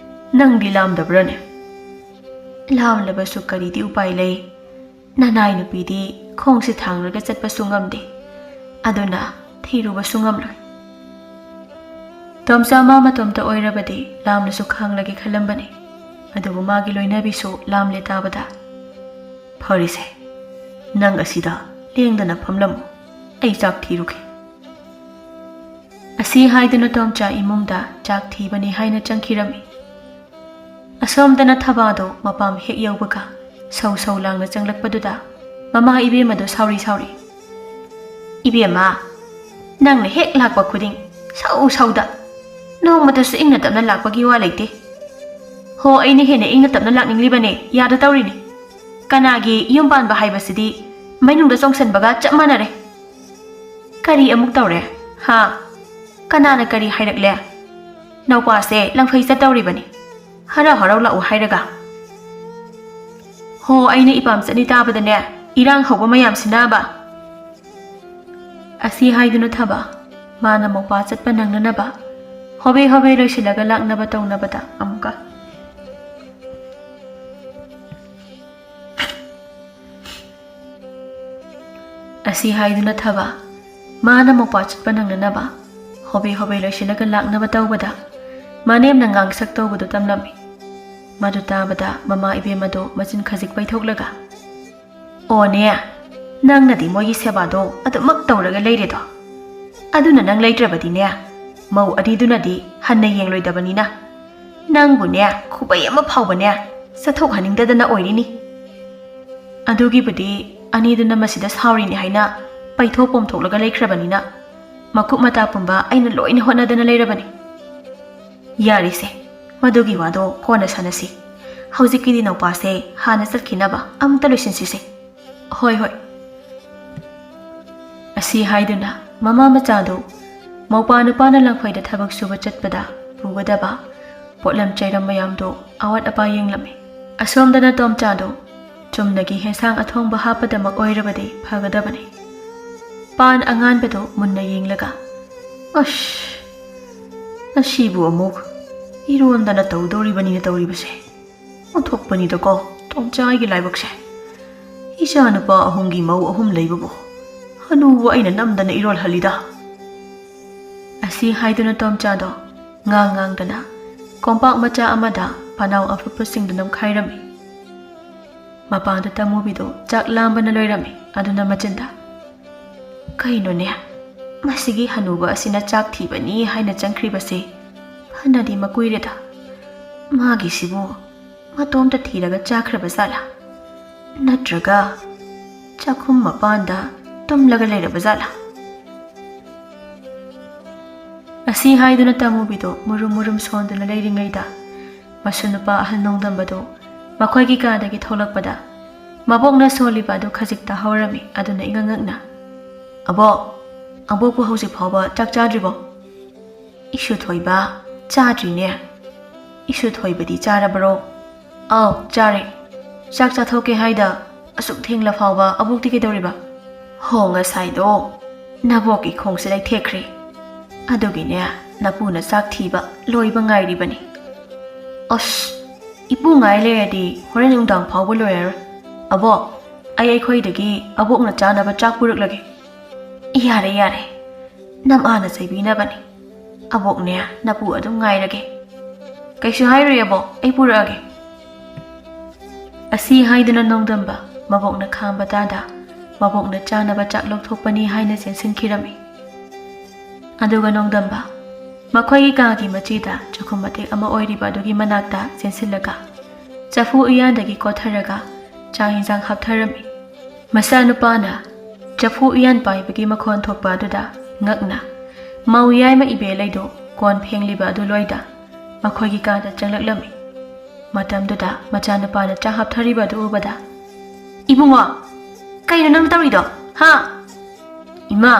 ꯅꯪꯗꯤ ꯂꯥꯝꯗꯕ꯭ꯔꯅꯦ?" "ꯂꯥꯝꯂꯕꯁꯨ ꯀꯔꯤꯗꯤ ꯎꯄꯥꯏ ꯂꯩ? ꯅꯅꯥꯏ ꯅꯨꯄꯤꯗꯤ ꯈꯣꯡꯁꯦ ꯊꯥꯡꯂꯒ ꯆꯠꯄꯁꯨ ꯉꯝꯗꯦ, ꯑꯗꯨꯅ ꯊꯤꯔꯨꯕꯁꯨ ꯉꯝꯂꯣꯏ꯫" ꯇꯣꯝꯆꯥ ꯃꯥ ꯃꯇꯣꯝꯇ ꯑꯣꯏꯔꯕꯗꯤ ꯂꯥꯝꯅꯁꯨ ꯈꯥꯡꯂꯒꯦ ꯈꯜꯂꯝꯕꯅꯤ, ꯑꯗꯨꯕꯨ ꯃꯥꯒꯤ ꯂꯣꯏꯅꯕꯤꯁꯨ ꯂꯥꯝꯂꯦ ꯇꯥꯕꯗ, "ꯐꯔꯦꯁꯦ, ꯅꯪ ꯑꯁꯤꯗ ꯂꯦꯡꯗꯅ ꯐꯝꯂꯝꯃꯨ, ꯑꯩ ꯆꯥꯛ ꯊꯤꯔꯨꯒꯦ꯫" ꯑꯁꯤ ꯍꯥꯏꯗꯨꯅ ꯇꯣꯝꯆꯥ ꯏꯃꯨꯡꯗ ꯆꯥꯛ ꯊꯤꯕꯅꯤ ꯍꯥꯏꯅ ꯆꯪꯈꯤꯔꯝꯃꯤ꯫ ꯑꯁꯣꯝꯗꯅ ꯊꯕꯥꯗꯣ ꯃꯄꯥꯝ ꯍꯦꯛ ꯌꯧꯕꯒ ꯁꯧ ꯁꯧ ꯂꯥꯡꯅ ꯆꯪꯂꯛꯄꯗꯨꯗ ꯃꯃꯥ ꯏꯕꯦꯝꯃꯗꯣ ꯁꯥꯎꯔꯤ ꯁꯥꯎꯔꯤ, "ꯏꯕꯦꯝꯃ, ꯅꯪꯅ ꯍꯦꯛ ꯂꯥꯛꯄ ꯈꯨꯗꯤꯡ ꯁꯧ ꯁꯧꯗ, ꯅꯣꯡꯃꯇꯁꯨ ꯏꯪꯅ ꯇꯞꯅ ꯂꯥꯛꯄꯒꯤ ꯋꯥ ꯂꯩꯇꯦ꯫ ꯍꯣ, ꯑꯩꯅ ꯍꯦꯟꯅ ꯏꯪꯅ ꯇꯞꯅ ꯂꯥꯛꯅꯤꯡꯂꯤꯕꯅꯦ, ꯌꯥꯗ ꯇꯧꯔꯤꯅꯤ꯫ ꯀꯅꯥꯒꯤ ꯌꯨꯝ ꯄꯥꯟꯕ ꯍꯥꯏꯕꯁꯤꯗꯤ ꯃꯩꯅꯨꯡꯗ ꯆꯣꯡꯁꯤꯟꯕꯒ ꯆꯞ ꯃꯥꯟꯅꯔꯦ꯫" "ꯀꯔꯤ ꯑꯃꯨꯛ ꯇꯧꯔꯦ? ꯍꯥ? ꯀꯅꯥꯅ ꯀꯔꯤ ꯍꯥꯏꯔꯛꯂꯦ? ꯅꯧꯄꯥꯁꯦ ꯂꯪꯐꯩ ꯆꯠꯇꯧꯔꯤꯕꯅꯤ, ꯍꯔꯥꯎ ꯍꯔꯥꯎ ꯂꯥꯛꯎ ꯍꯥꯏꯔꯒ꯫ ꯍꯣ, ꯑꯩꯅ ꯏꯄꯥꯝ ꯆꯠꯅꯤ ꯇꯥꯕꯗꯅꯦ, ꯏꯔꯥꯡ ꯍꯧꯕ ꯃꯌꯥꯝꯁꯤꯅꯕ꯫" ꯑꯁꯤ ꯍꯥꯏꯗꯨꯅ ꯊꯕ, ꯃꯥꯅ ꯃꯧꯄꯥ ꯆꯠꯄ ꯅꯪꯅꯅꯕ ꯍꯣꯕꯦ ꯍꯣꯕꯦ ꯂꯣꯏꯁꯤꯜꯂꯒ ꯂꯥꯛꯅꯕ ꯇꯧꯅꯕꯗ ꯑꯃꯨꯛꯀ ꯑꯁꯤ ꯍꯥꯏꯗꯨꯅ ꯊꯕ, ꯃꯥꯅ ꯃꯧꯄꯥ ꯆꯠꯄ ꯅꯪꯅꯅꯕ ꯍꯣꯕꯦ ꯍꯣꯕꯦ ꯂꯣꯏꯁꯤꯜꯂꯒ ꯂꯥꯛꯅꯕ ꯇꯧꯕꯗ ꯃꯅꯦꯝꯅ ꯉꯥꯡꯁꯛ ꯇꯧꯕꯗꯨ ꯇꯝꯂꯝꯃꯤ꯫ ꯃꯗꯨ ꯇꯥꯕꯗ ꯃꯃꯥ ꯏꯕꯦꯝꯃꯗꯨ ꯃꯆꯤꯟ ꯈꯖꯤꯛ ꯄꯩꯊꯣꯛꯂꯒ, "ꯑꯣꯅꯦ, ꯅꯪꯅꯗꯤ ꯃꯣꯏꯒꯤ ꯁꯦꯕꯥꯗꯣ ꯑꯗꯨꯃꯛ ꯇꯧꯔꯒ ꯂꯩꯔꯦꯗꯣ꯫ ꯑꯗꯨꯅ ꯅꯪ ꯂꯩꯇ꯭ꯔꯕꯗꯤꯅꯦ, ꯃꯧ ꯑꯅꯤꯗꯨꯅꯗꯤ ꯍꯟꯅ ꯌꯦꯡꯂꯣꯏꯗꯕꯅꯤꯅ, ꯅꯪꯕꯨꯅꯦ ꯈꯨꯕꯩ ꯑꯃ ꯐꯥꯎꯕꯅꯦ ꯆꯠꯊꯣꯛꯍꯟꯅꯤꯡꯗꯗꯅ ꯑꯣꯏꯔꯤꯅꯤ꯫ ꯑꯗꯨꯒꯤꯕꯨꯗꯤ ꯑꯅꯤꯗꯨꯅ ꯃꯁꯤꯗ ꯁꯥꯎꯔꯤꯅꯤ ꯍꯥꯏꯅ ꯄꯩꯊꯣꯛ ꯄꯣꯝꯊꯣꯛꯂꯒ ꯂꯩꯈ꯭ꯔꯕꯅꯤꯅ, ꯃꯀꯨꯞ ꯃꯇꯥ ꯄꯨꯝꯕ ꯑꯩꯅ ꯂꯣꯏꯅ ꯍꯣꯠꯅꯗꯅ ꯂꯩꯔꯕꯅꯤ꯫ ꯌꯥꯔꯤꯁꯦ, ꯃꯗꯨꯒꯤ ꯋꯥꯗꯣ ꯀꯣꯟꯅ ꯁꯥꯟꯅꯁꯤ꯫ ꯍꯧꯖꯤꯛꯀꯤꯗꯤ ꯅꯧꯄꯥꯁꯦ ꯍꯥꯟꯅ ꯆꯠꯈꯤꯅꯕ ꯑꯃꯨꯛꯇ ꯂꯣꯏꯁꯤꯟꯁꯤꯁꯦ꯫ ꯍꯣꯏ, ꯍꯣꯏ꯫" ꯑꯁꯤ ꯍꯥꯏꯗꯨꯅ ꯃꯃꯥ ꯃꯆꯥꯗꯨ ꯃꯧꯄꯥ ꯅꯨꯄꯥꯅ ꯂꯪꯐꯩꯗ ꯊꯕꯛ ꯁꯨꯕ ꯆꯠꯄꯗ ꯄꯨꯒꯗꯕ ꯄꯣꯠꯂꯝ ꯆꯩꯔꯝ ꯃꯌꯥꯝꯗꯨ ꯑꯋꯥꯠ ꯑꯄꯥ ꯌꯦꯡꯂꯝꯃꯤ꯫ ꯑꯁꯣꯝꯗꯅ ꯇꯣꯝꯆꯥꯗꯨ ꯆꯨꯝꯅꯒꯤ ꯍꯦꯟꯁꯥꯡ ꯑꯊꯣꯡꯕ ꯍꯥꯞꯄꯗꯃꯛ ꯑꯣꯏꯔꯕꯗꯤ ꯐꯒꯗꯕꯅꯤ꯫ ꯄꯥꯟ ꯑꯉꯥꯟꯕꯗꯨ ꯃꯨꯟꯅ ꯌꯦꯡꯂꯒ, "ꯑꯁ, ꯉꯁꯤꯕꯨ ꯑꯃꯨꯛ ꯏꯔꯣꯟꯗꯅ ꯇꯧꯗꯧꯔꯤꯕꯅꯤꯅ ꯇꯧꯔꯤꯕꯁꯦ꯫ ꯑꯣꯟꯊꯣꯛꯄꯅꯤꯗꯀꯣ ꯇꯣꯝꯆꯥꯏꯒꯤ ꯂꯥꯏꯕꯛꯁꯦ꯫ ꯏꯆꯥ ꯅꯨꯄꯥ ꯑꯍꯨꯝꯒꯤ ꯃꯧ ꯑꯍꯨꯝ ꯂꯩꯕꯕꯨ ꯍꯅꯨꯕꯨ ꯑꯩꯅ ꯅꯝꯗꯅ ꯏꯔꯣꯜꯍꯜꯂꯤꯗ꯫" ꯑꯁꯤ ꯍꯥꯏꯗꯨꯅ ꯇꯣꯝꯆꯥꯗꯣ ꯉꯥꯡ ꯉꯥꯡꯗꯅ ꯀꯣꯝꯄꯥꯛ ꯃꯆꯥ ꯑꯃꯗ ꯄꯅꯥꯎ ꯑꯐꯨꯠꯄꯁꯤꯡꯗꯨ ꯅꯝꯈꯥꯏꯔꯝꯃꯤ꯫ ꯃꯄꯥꯟꯗ ꯇꯃꯨꯕꯤꯗꯣ ꯆꯥꯛ ꯂꯥꯝꯕꯅ ꯂꯣꯏꯔꯝꯃꯤ꯫ ꯑꯗꯨꯅ ꯃꯆꯤꯟꯗ, "ꯀꯩꯅꯣꯅꯦ, ꯃꯁꯤꯒꯤ ꯍꯅꯨꯕ ꯑꯁꯤꯅ ꯆꯥꯛ ꯊꯤꯕꯅꯤ ꯍꯥꯏꯅ ꯆꯪꯈ꯭ꯔꯤꯕꯁꯦ ꯐꯅꯗꯤ ꯃꯀꯨꯏꯔꯦꯗ꯫ ꯃꯥꯒꯤꯁꯤꯕꯨ ꯃꯇꯣꯝꯇ ꯊꯤꯔꯒ ꯆꯥꯈ꯭ꯔꯕ ꯖꯥꯠꯂꯥ? ꯅꯠꯇ꯭ꯔꯒ ꯆꯥꯛꯈꯨꯝ ꯃꯄꯥꯟꯗ ꯇꯨꯝꯂꯒ ꯂꯩꯔꯕ ꯖꯥꯠꯂꯥ?" ꯑꯁꯤ ꯍꯥꯏꯗꯨꯅ ꯇꯃꯨꯕꯤꯗꯣ ꯃꯨꯔꯨꯝ ꯃꯨꯔꯨꯝ ꯁꯣꯟꯗꯨꯅ ꯂꯩꯔꯤꯉꯩꯗ, ꯃꯁꯨ ꯅꯨꯄꯥ ꯑꯍꯜ ꯅꯣꯡꯗꯝꯕꯗꯨ ꯃꯈꯣꯏꯒꯤ ꯀꯥꯗꯒꯤ ꯊꯣꯛꯂꯛꯄꯗ, ꯃꯕꯣꯛꯅ ꯁꯣꯜꯂꯤꯕ ꯑꯗꯨ ꯈꯖꯤꯛ ꯇꯥꯍꯧꯔꯝꯃꯤ꯫ ꯑꯗꯨꯅ ꯏꯉꯛ ꯉꯛꯅ, "ꯑꯕꯣꯛ, ꯑꯕꯣꯛꯄꯨ ꯍꯧꯖꯤꯛ ꯐꯥꯎꯕ ꯆꯥꯛ ꯆꯥꯗ꯭ꯔꯤꯕꯣ?" "ꯏꯁꯨ ꯊꯣꯏꯕ, ꯆꯥꯗ꯭ꯔꯤꯅꯦ꯫" "ꯏꯁꯨ ꯊꯣꯏꯕꯗꯤ ꯆꯥꯔꯕ꯭ꯔꯣ?" "ꯑꯥꯎ, ꯆꯥꯔꯦ꯫ ꯆꯥꯛ ꯆꯥꯊꯣꯛꯀꯦ ꯍꯥꯏꯗ ꯑꯁꯨꯛ ꯊꯦꯡꯂ ꯐꯥꯎꯕ ꯑꯕꯣꯛꯇꯤ ꯀꯩꯗꯧꯔꯤꯕ?" "ꯍꯣ, ꯉꯁꯥꯏꯗꯣ ꯅꯕꯣꯛꯀꯤ ꯈꯣꯡꯁꯦ ꯂꯩꯊꯦꯛꯈ꯭ꯔꯦ꯫ ꯑꯗꯨꯒꯤꯅꯦ, ꯅꯄꯨꯅ ꯆꯥꯛ ꯊꯤꯕ ꯂꯣꯏꯕ ꯉꯥꯏꯔꯤꯕꯅꯤ꯫" "ꯑꯁ, ꯏꯄꯨ ꯉꯥꯏ ꯂꯩꯔꯗꯤ ꯍꯣꯔꯦꯟ ꯅꯨꯡꯗꯥꯡ ꯐꯥꯎꯕ ꯂꯣꯏꯔꯔꯣꯏ꯫ ꯑꯕꯣꯛ, ꯑꯩ ꯑꯩꯈꯣꯏꯗꯒꯤ ꯑꯕꯣꯛꯅ ꯆꯥꯅꯕ ꯆꯥꯛ ꯄꯨꯔꯛꯂꯒꯦ꯫" "ꯌꯥꯔꯦ, ꯌꯥꯔꯦ꯫ ꯅꯃꯥꯅ ꯆꯩꯕꯤꯅꯕꯅꯤ꯫ ꯑꯕꯣꯛꯅꯦ, ꯅꯄꯨ ꯑꯗꯨꯝ ꯉꯥꯏꯔꯒꯦ꯫ ꯀꯩꯁꯨ ꯍꯥꯏꯔꯣꯏ ꯑꯕꯣꯛ, ꯑꯩ ꯄꯨꯔꯛꯑꯒꯦ꯫ ꯑꯁꯤ ꯍꯥꯏꯗꯨꯅ ꯅꯣꯡꯗꯝꯕ ꯃꯕꯣꯛꯅ ꯈꯥꯝꯕ ꯇꯥꯗ ꯃꯕꯣꯛꯅ ꯆꯥꯅꯕ ꯆꯥꯛ ꯂꯧꯊꯣꯛꯄꯅꯤ ꯍꯥꯏꯅ ꯆꯦꯟꯁꯤꯟꯈꯤꯔꯝꯃꯤ꯫ ꯑꯗꯨꯒ ꯅꯣꯡꯗꯝꯕ ꯃꯈꯣꯏꯒꯤ ꯀꯥꯒꯤ ꯃꯆꯤꯗ ꯆꯥꯛꯈꯨꯝ ꯃꯇꯦꯛ ꯑꯃ ꯑꯣꯏꯔꯤꯕ ꯑꯗꯨꯒꯤ ꯃꯅꯥꯛꯇ ꯆꯦꯟꯁꯤꯜꯂꯒ ꯆꯐꯨ ꯎꯌꯥꯟꯗꯒꯤ ꯀꯣꯠꯊꯔꯒ ꯆꯥꯛ ꯌꯦꯟꯁꯥꯡ ꯍꯥꯞꯊꯔꯝꯃꯤ꯫ ꯃꯆꯥꯅꯨꯄꯥꯅ ꯆꯐꯨ ꯎꯌꯥꯟ ꯄꯥꯏꯕꯒꯤ ꯃꯈꯣꯟ ꯊꯣꯛꯄ ꯑꯗꯨꯗ ꯉꯛꯅ ꯃꯧ ꯌꯥꯏꯃ ꯏꯕꯦꯂꯩꯗꯨ ꯀꯣꯟ ꯐꯦꯡꯂꯤꯕ ꯑꯗꯨ ꯂꯣꯏꯗ ꯃꯈꯣꯏꯒꯤ ꯀꯥꯗ ꯆꯪꯂꯛꯂꯝꯃꯤ꯫ ꯃꯇꯝꯗꯨꯗ ꯃꯆꯥꯅꯨꯄꯥꯅ ꯆꯥꯛ ꯍꯥꯞꯊꯔꯤꯕ ꯑꯗꯨ ꯎꯕꯗ, "ꯏꯕꯨꯡꯉꯣ, ꯀꯩꯅꯣ ꯅꯪ ꯇꯧꯔꯤꯗꯣ? ꯍꯥ?" "ꯏꯃꯥ,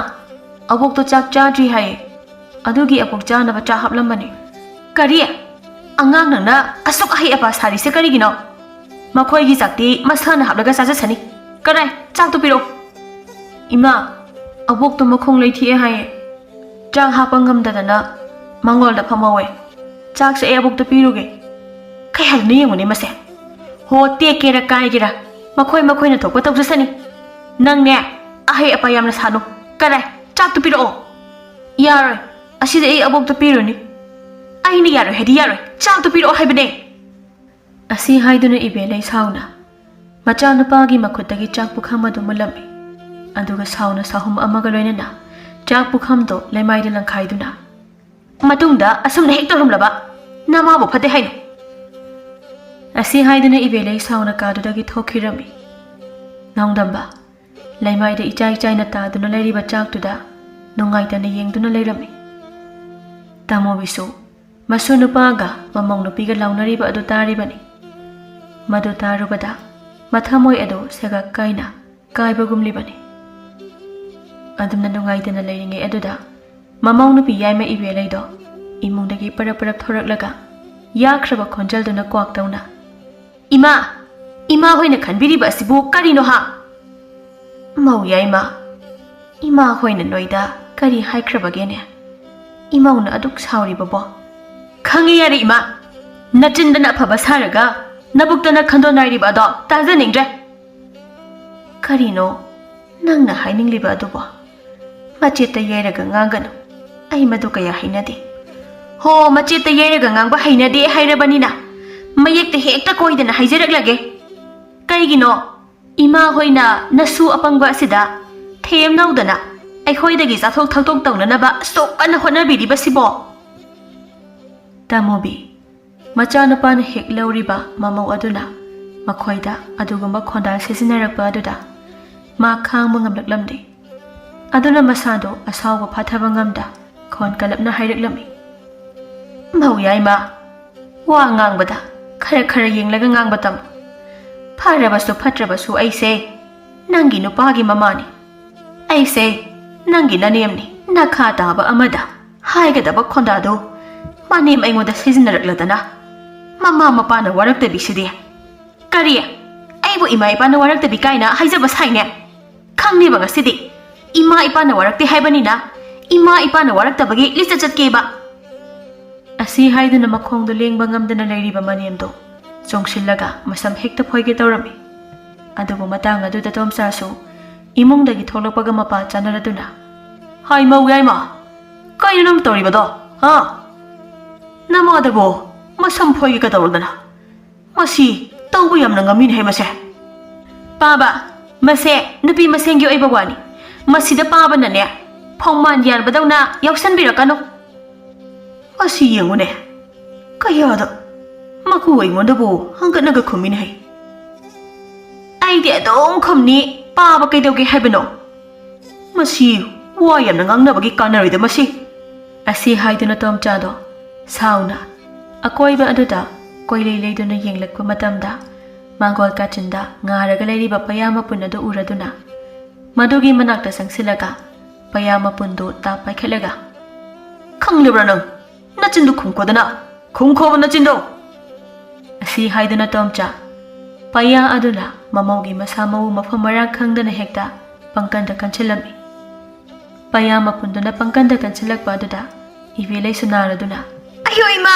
ꯑꯕꯣꯛꯇꯣ ꯆꯥꯛ ꯆꯥꯗ꯭ꯔꯤ ꯍꯥꯏꯌꯦ, ꯑꯗꯨꯒꯤ ꯑꯕꯣꯛ ꯆꯥꯅꯕ ꯆꯥꯛ ꯍꯥꯞꯂꯝꯕꯅꯦ꯫" "ꯀꯔꯤ? ꯑꯉꯥꯡ ꯅꯪꯅ ꯑꯁꯨꯛ ꯑꯍꯩ ꯑꯄꯥ ꯁꯥꯔꯤꯁꯦ ꯀꯔꯤꯒꯤꯅꯣ? ꯃꯈꯣꯏꯒꯤ ꯆꯥꯛꯇꯤ ꯃꯁꯥꯅ ꯍꯥꯞꯂꯒ ꯆꯥꯖꯁꯅꯤ꯫ ꯀꯗꯥꯏ, ꯆꯥꯛꯇꯨ ꯄꯤꯔꯛꯎ꯫" "ꯏꯃꯥ, ꯑꯕꯣꯛꯇꯣ ꯃꯈꯣꯡ ꯂꯩꯊꯦꯛꯑꯦ ꯍꯥꯏꯌꯦ꯫ ꯆꯥꯛ ꯍꯥꯞꯄ ꯉꯝꯗꯗꯅ ꯃꯉꯣꯜꯗ ꯐꯝꯍꯧꯋꯦ꯫ ꯆꯥꯛꯁꯦ ꯑꯩ ꯑꯕꯣꯛꯇ ꯄꯤꯔꯨꯒꯦ꯫" "ꯀꯩ ꯍꯥꯏꯕꯅꯣ ꯌꯦꯡꯉꯨꯅꯦ ꯃꯁꯦ꯫ ꯍꯣ, ꯇꯦꯛꯀꯦꯔꯥ ꯀꯥꯏꯒꯦꯔꯥ, ꯃꯈꯣꯏ ꯃꯈꯣꯏꯅ ꯊꯣꯛꯄ ꯇꯧꯖꯁꯅꯤ꯫ ꯅꯪꯅꯦ, ꯑꯍꯩ ꯑꯄꯥ ꯌꯥꯝꯅ ꯁꯥꯅꯨ꯫ ꯀꯗꯥꯏ, ꯆꯥꯛꯇꯨ ꯄꯤꯔꯛꯑꯣ꯫" "ꯌꯥꯔꯣꯏ, ꯑꯁꯤꯗꯤ ꯑꯩ ꯑꯕꯣꯛꯇ ꯄꯤꯔꯨꯅꯤ꯫" "ꯑꯩꯅ ꯌꯥꯔꯣꯏ ꯍꯥꯏꯗꯤ ꯌꯥꯔꯣꯏ, ꯆꯥꯛꯇꯨ ꯄꯤꯔꯛꯑꯣ ꯍꯥꯏꯕꯅꯦ꯫" ꯑꯁꯤ ꯍꯥꯏꯗꯨꯅ ꯏꯕꯦꯂꯩ ꯁꯥꯎꯅ ꯃꯆꯥꯅꯨꯄꯥꯒꯤ ꯃꯈꯨꯠꯇꯒꯤ ꯆꯥꯛ ꯄꯨꯈꯝ ꯑꯗꯨ ꯃꯨꯜꯂꯝꯃꯤ꯫ ꯑꯗꯨꯒ ꯁꯥꯎꯅ ꯁꯥꯍꯨꯝ ꯑꯃꯒ ꯂꯣꯏꯅꯅ ꯆꯥꯛ ꯄꯨꯈꯝꯗꯨ ꯂꯩꯃꯥꯏꯗ ꯂꯪꯈꯥꯏꯗꯨꯅ, "ꯃꯇꯨꯡꯗ ꯑꯁꯨꯝꯅ ꯍꯦꯛ ꯇꯧꯔꯝꯂꯕ, ꯅꯃꯥꯕꯨ ꯐꯠꯇꯦ ꯍꯥꯏꯅꯨ꯫" ꯑꯁꯤ ꯍꯥꯏꯗꯨꯅ ꯏꯕꯦꯂꯩ ꯁꯥꯎꯅ ꯀꯥꯗꯨꯗꯒꯤ ꯊꯣꯛꯈꯤꯔꯝꯃꯤ꯫ ꯅꯣꯡꯗꯝꯕ ꯂꯩꯃꯥꯏꯗ ꯏꯆꯥꯏ ꯆꯥꯏꯅ ꯇꯥꯗꯨꯅ ꯂꯩꯔꯤꯕ ꯆꯥꯛꯇꯨꯗ ꯅꯨꯡꯉꯥꯏꯇꯅ ꯌꯦꯡꯗꯨꯅ ꯂꯩꯔꯝꯃꯤ꯫ ꯇꯥꯃꯣꯕꯤꯁꯨ ꯃꯁꯨ ꯅꯨꯄꯥꯒ ꯃꯃꯧ ꯅꯨꯄꯤꯒ ꯂꯥꯎꯅꯔꯤꯕ ꯑꯗꯨ ꯇꯥꯔꯤꯕꯅꯤ꯫ ꯃꯗꯨ ꯇꯥꯔꯨꯕꯗ ꯃꯊꯃꯣꯏ ꯑꯗꯨ ꯁꯦꯒꯥꯛ ꯀꯥꯏꯅ ꯀꯥꯏꯕꯒꯨꯝꯂꯤꯕꯅꯤ꯫ ꯑꯗꯨꯝꯅ ꯅꯨꯡꯉꯥꯏꯇꯅ ꯂꯩꯔꯤꯉꯩ ꯑꯗꯨꯗ ꯃꯃꯧ ꯅꯨꯄꯤ ꯌꯥꯏꯃ ꯏꯕꯦꯂꯩꯗꯣ ꯏꯃꯨꯡꯗꯒꯤ ꯄꯔꯞ ꯄꯔꯞ ꯊꯣꯔꯛꯂꯒ ꯌꯥꯈ꯭ꯔꯕ ꯈꯣꯟꯖꯦꯜꯗꯨꯅ ꯀ꯭ꯋꯥꯛ ꯇꯧꯅ, "ꯏꯃꯥ! ꯏꯃꯥ ꯍꯣꯏꯅ ꯈꯟꯕꯤꯔꯤꯕ ꯑꯁꯤꯕꯨ ꯀꯔꯤꯅꯣ ꯍꯥ?" "ꯃꯧ ꯌꯥꯏꯃ, ꯏꯃꯥ ꯍꯣꯏꯅ ꯅꯣꯏꯗ ꯀꯔꯤ ꯍꯥꯏꯈ꯭ꯔꯕꯒꯦꯅꯦ? ꯏꯃꯧꯅ ꯑꯗꯨꯛ ꯁꯥꯎꯔꯤꯕꯕꯣ?" "ꯈꯪꯉꯤ ꯌꯥꯔꯦ ꯏꯃꯥ! ꯅꯆꯤꯟꯗꯅ ꯑꯐꯕ ꯁꯥꯔꯒ ꯅꯕꯨꯛꯇꯅ ꯈꯟꯗꯣꯟ ꯅꯥꯏꯔꯤꯕ ꯑꯗꯣ ꯇꯥꯖꯅꯤꯡꯗ꯭ꯔꯦ꯫" "ꯀꯔꯤꯅꯣ ꯅꯪꯅ ꯍꯥꯏꯅꯤꯡꯂꯤꯕ ꯑꯗꯨꯕꯣ? ꯃꯆꯦꯠꯇ ꯌꯩꯔꯒ ꯉꯥꯡꯒꯅꯨ꯫ ꯑꯩ ꯃꯗꯨ ꯀꯌꯥ ꯍꯩꯅꯗꯦ꯫ ꯍꯣ, ꯃꯆꯦꯠꯇ ꯌꯩꯔꯒ ꯉꯥꯡꯕ ꯍꯩꯅꯗꯦ ꯍꯥꯏꯔꯕꯅꯤꯅ, ꯃꯌꯦꯛꯇ ꯍꯦꯛꯇ ꯀꯣꯏꯗꯅ ꯍꯥꯏꯖꯔꯛꯂꯒꯦ꯫ ꯀꯩꯒꯤꯅꯣ ꯏꯃꯥ ꯍꯣꯏꯅ ꯅꯁꯨ ꯑꯄꯪꯕ ꯑꯁꯤꯗ ꯊꯦꯝꯅꯧꯗꯅ ꯑꯩꯈꯣꯏꯗꯒꯤ ꯆꯥꯊꯣꯛ ꯊꯛꯇꯣꯛ ꯇꯧꯅꯅꯕ ꯑꯁꯨꯛ ꯀꯟꯅ ꯍꯣꯠꯅꯕꯤꯔꯤꯕꯁꯤꯕꯣ? ꯇꯥꯃꯣꯕꯤ, ꯃꯆꯥꯅꯨꯄꯥꯅ ꯍꯦꯛ ꯂꯧꯔꯤꯕ ꯃꯃꯧ ꯑꯗꯨꯅ ꯃꯈꯣꯏꯗ ꯑꯗꯨꯒꯨꯝꯕ ꯈꯣꯟꯗꯥ ꯁꯤꯖꯤꯟꯅꯔꯛꯄ ꯑꯗꯨꯗ ꯃꯥ ꯈꯥꯡꯕ ꯉꯝꯂꯛꯂꯝꯗꯦ꯫ ꯑꯗꯨꯅ ꯃꯁꯥꯗꯣ ꯑꯁꯥꯎꯕ ꯐꯥꯊꯕ ꯉꯝꯗ ꯈꯣꯟ ꯀꯜꯂꯞꯅ ꯍꯥꯏꯔꯛꯂꯝꯃꯤ, "ꯃꯧ ꯌꯥꯏꯃ, ꯋꯥ ꯉꯥꯡꯕꯗ ꯈꯔ ꯈꯔ ꯌꯦꯡꯂꯒ ꯉꯥꯡꯕ ꯇꯝꯃꯨ꯫ ꯐꯔꯕꯁꯨ ꯐꯠꯇ꯭ꯔꯕꯁꯨ ꯑꯩꯁꯦ ꯅꯪꯒꯤ ꯅꯨꯄꯥꯒꯤ ꯃꯃꯥꯅꯤ꯫ ꯑꯩꯁꯦ ꯅꯪꯒꯤ ꯅꯅꯦꯝꯅꯤ꯫ ꯅꯈꯥ ꯇꯥꯕ ꯑꯃꯗ ꯍꯥꯏꯒꯗꯕ ꯈꯣꯟꯗꯥꯗꯨ ꯃꯅꯦꯝ ꯑꯩꯉꯣꯟꯗ ꯁꯤꯖꯤꯟꯅꯔꯛꯂꯗꯅ ꯃꯃꯥ ꯃꯄꯥꯅ ꯋꯥꯔꯛꯇꯕꯤꯁꯤꯗꯤ꯫ ꯀꯔꯤ? ꯑꯩꯕꯨ ꯏꯃꯥ ꯏꯄꯥꯅ ꯋꯥꯔꯛꯇꯕꯤ ꯀꯥꯏꯅ ꯍꯥꯏꯖꯕ ꯁꯥꯏꯅꯦ? ꯈꯪꯂꯤꯕ ꯉꯁꯤꯗꯤ ꯏꯃꯥ ꯏꯄꯥꯅ ꯋꯥꯔꯛꯇꯦ ꯍꯥꯏꯕꯅꯤꯅ ꯏꯃꯥ ꯏꯄꯥꯅ ꯋꯥꯔꯛꯇꯕꯒꯤ ꯂꯤꯆꯠ ꯆꯠꯀꯦꯕ?" ꯑꯁꯤ ꯍꯥꯏꯗꯨꯅ ꯃꯈꯣꯡꯗꯣ ꯂꯦꯡꯕ ꯉꯝꯗꯅ ꯂꯩꯔꯤꯕ ꯃꯅꯦꯝꯗꯣ ꯆꯣꯡꯁꯤꯜꯂꯒ ꯃꯁꯝ ꯍꯦꯛꯇ ꯐꯣꯏꯒꯦ ꯇꯧꯔꯝꯃꯤ꯫ ꯑꯗꯨꯕꯨ ꯃꯇꯥꯡ ꯑꯗꯨꯗ ꯇꯣꯝꯆꯥꯁꯨ ꯏꯃꯨꯡꯗꯒꯤ ꯊꯣꯛꯂꯛꯄꯒ ꯃꯄꯥ ꯆꯥꯅꯔꯗꯨꯅ, "ꯍꯥꯏ ꯃꯧ ꯌꯥꯏꯃ, ꯀꯩꯅꯣ ꯅꯪ ꯇꯧꯔꯤꯕꯗꯣ? ꯍꯥ? ꯅꯃꯥꯗꯕꯣ ꯃꯁꯝ ꯐꯣꯏꯒꯦ ꯀꯩꯗꯧꯔꯗꯅ? ꯃꯁꯤ ꯇꯧꯕ ꯌꯥꯝꯅ ꯉꯝꯃꯤꯅꯦ ꯍꯦ ꯃꯁꯦ꯫" "ꯄꯥꯕ, ꯃꯁꯦ ꯅꯨꯄꯤ ꯃꯁꯦꯟꯒꯤ ꯑꯣꯏꯕ ꯋꯥꯅꯤ꯫ ꯃꯁꯤꯗ ꯄꯥꯕꯅꯅꯦ ꯐꯧꯃꯥꯟ ꯌꯥꯟꯕꯗꯧꯅ ꯌꯥꯎꯁꯟꯕꯤꯔꯛꯀꯅꯨ꯫ ꯃꯁꯤ ꯌꯦꯡꯉꯨꯅꯦ, ꯀꯌꯥꯗ ꯃꯀꯨ ꯑꯩꯉꯣꯟꯗꯕꯨ ꯍꯪꯒꯠꯅꯒ ꯈꯨꯝꯃꯤꯅꯦ ꯍꯦ꯫ ꯑꯩꯗꯤ ꯑꯗꯨꯝ ꯈꯨꯝꯅꯤ, ꯄꯥꯕ ꯀꯩꯗꯧꯒꯦ ꯍꯥꯏꯕꯅꯣ? ꯃꯁꯤ ꯋꯥ ꯌꯥꯝꯅ ꯉꯥꯡꯅꯕꯒꯤ ꯀꯥꯟꯅꯔꯣꯏꯗ ꯃꯁꯤ꯫" ꯑꯁꯤ ꯍꯥꯏꯗꯨꯅ ꯇꯣꯝꯆꯥꯗꯣ ꯁꯥꯎꯅ ꯑꯀꯣꯏꯕ ꯑꯗꯨꯗ ꯀꯣꯏꯂꯩ ꯂꯩꯗꯨꯅ ꯌꯦꯡꯂꯛꯄ ꯃꯇꯝꯗ, ꯃꯥꯡꯒꯣꯜ ꯀꯥꯆꯤꯟꯗ ꯉꯥꯔꯒ ꯂꯩꯔꯤꯕ ꯄꯩꯌꯥ ꯃꯄꯨꯟ ꯑꯗꯨ ꯎꯔꯗꯨꯅ ꯃꯗꯨꯒꯤ ꯃꯅꯥꯛꯇ ꯆꯪꯁꯤꯜꯂꯒ ꯄꯩꯌꯥ ꯃꯄꯨꯟꯗꯨ ꯇꯥꯞ ꯄꯥꯏꯈꯠꯂꯒ, "ꯈꯪꯂꯤꯕ꯭ꯔꯥ ꯅꯪ? ꯅꯆꯤꯟꯗꯨ ꯈꯨꯝꯈꯣꯗꯅ! ꯈꯨꯝꯈꯣꯕ ꯅꯆꯤꯟꯗꯣ!" ꯑꯁꯤ ꯍꯥꯏꯗꯨꯅ ꯇꯣꯝꯆꯥ ꯄꯩꯌꯥ ꯑꯗꯨꯅ ꯃꯃꯧꯒꯤ ꯃꯁꯥ ꯃꯎ ꯃꯐꯝ ꯃꯔꯥꯡ ꯈꯪꯗꯅ ꯍꯦꯛꯇ ꯄꯪꯀꯟꯗ ꯀꯟꯁꯤꯜꯂꯝꯃꯤ꯫ ꯄꯩꯌꯥ ꯃꯄꯨꯟꯗꯨꯅ ꯄꯪꯀꯟꯗ ꯀꯟꯁꯤꯜꯂꯛꯄ ꯑꯗꯨꯗ ꯏꯕꯦꯂꯩꯁꯨ ꯅꯥꯔꯗꯨꯅ, "ꯑꯌꯣ ꯏꯃꯥ!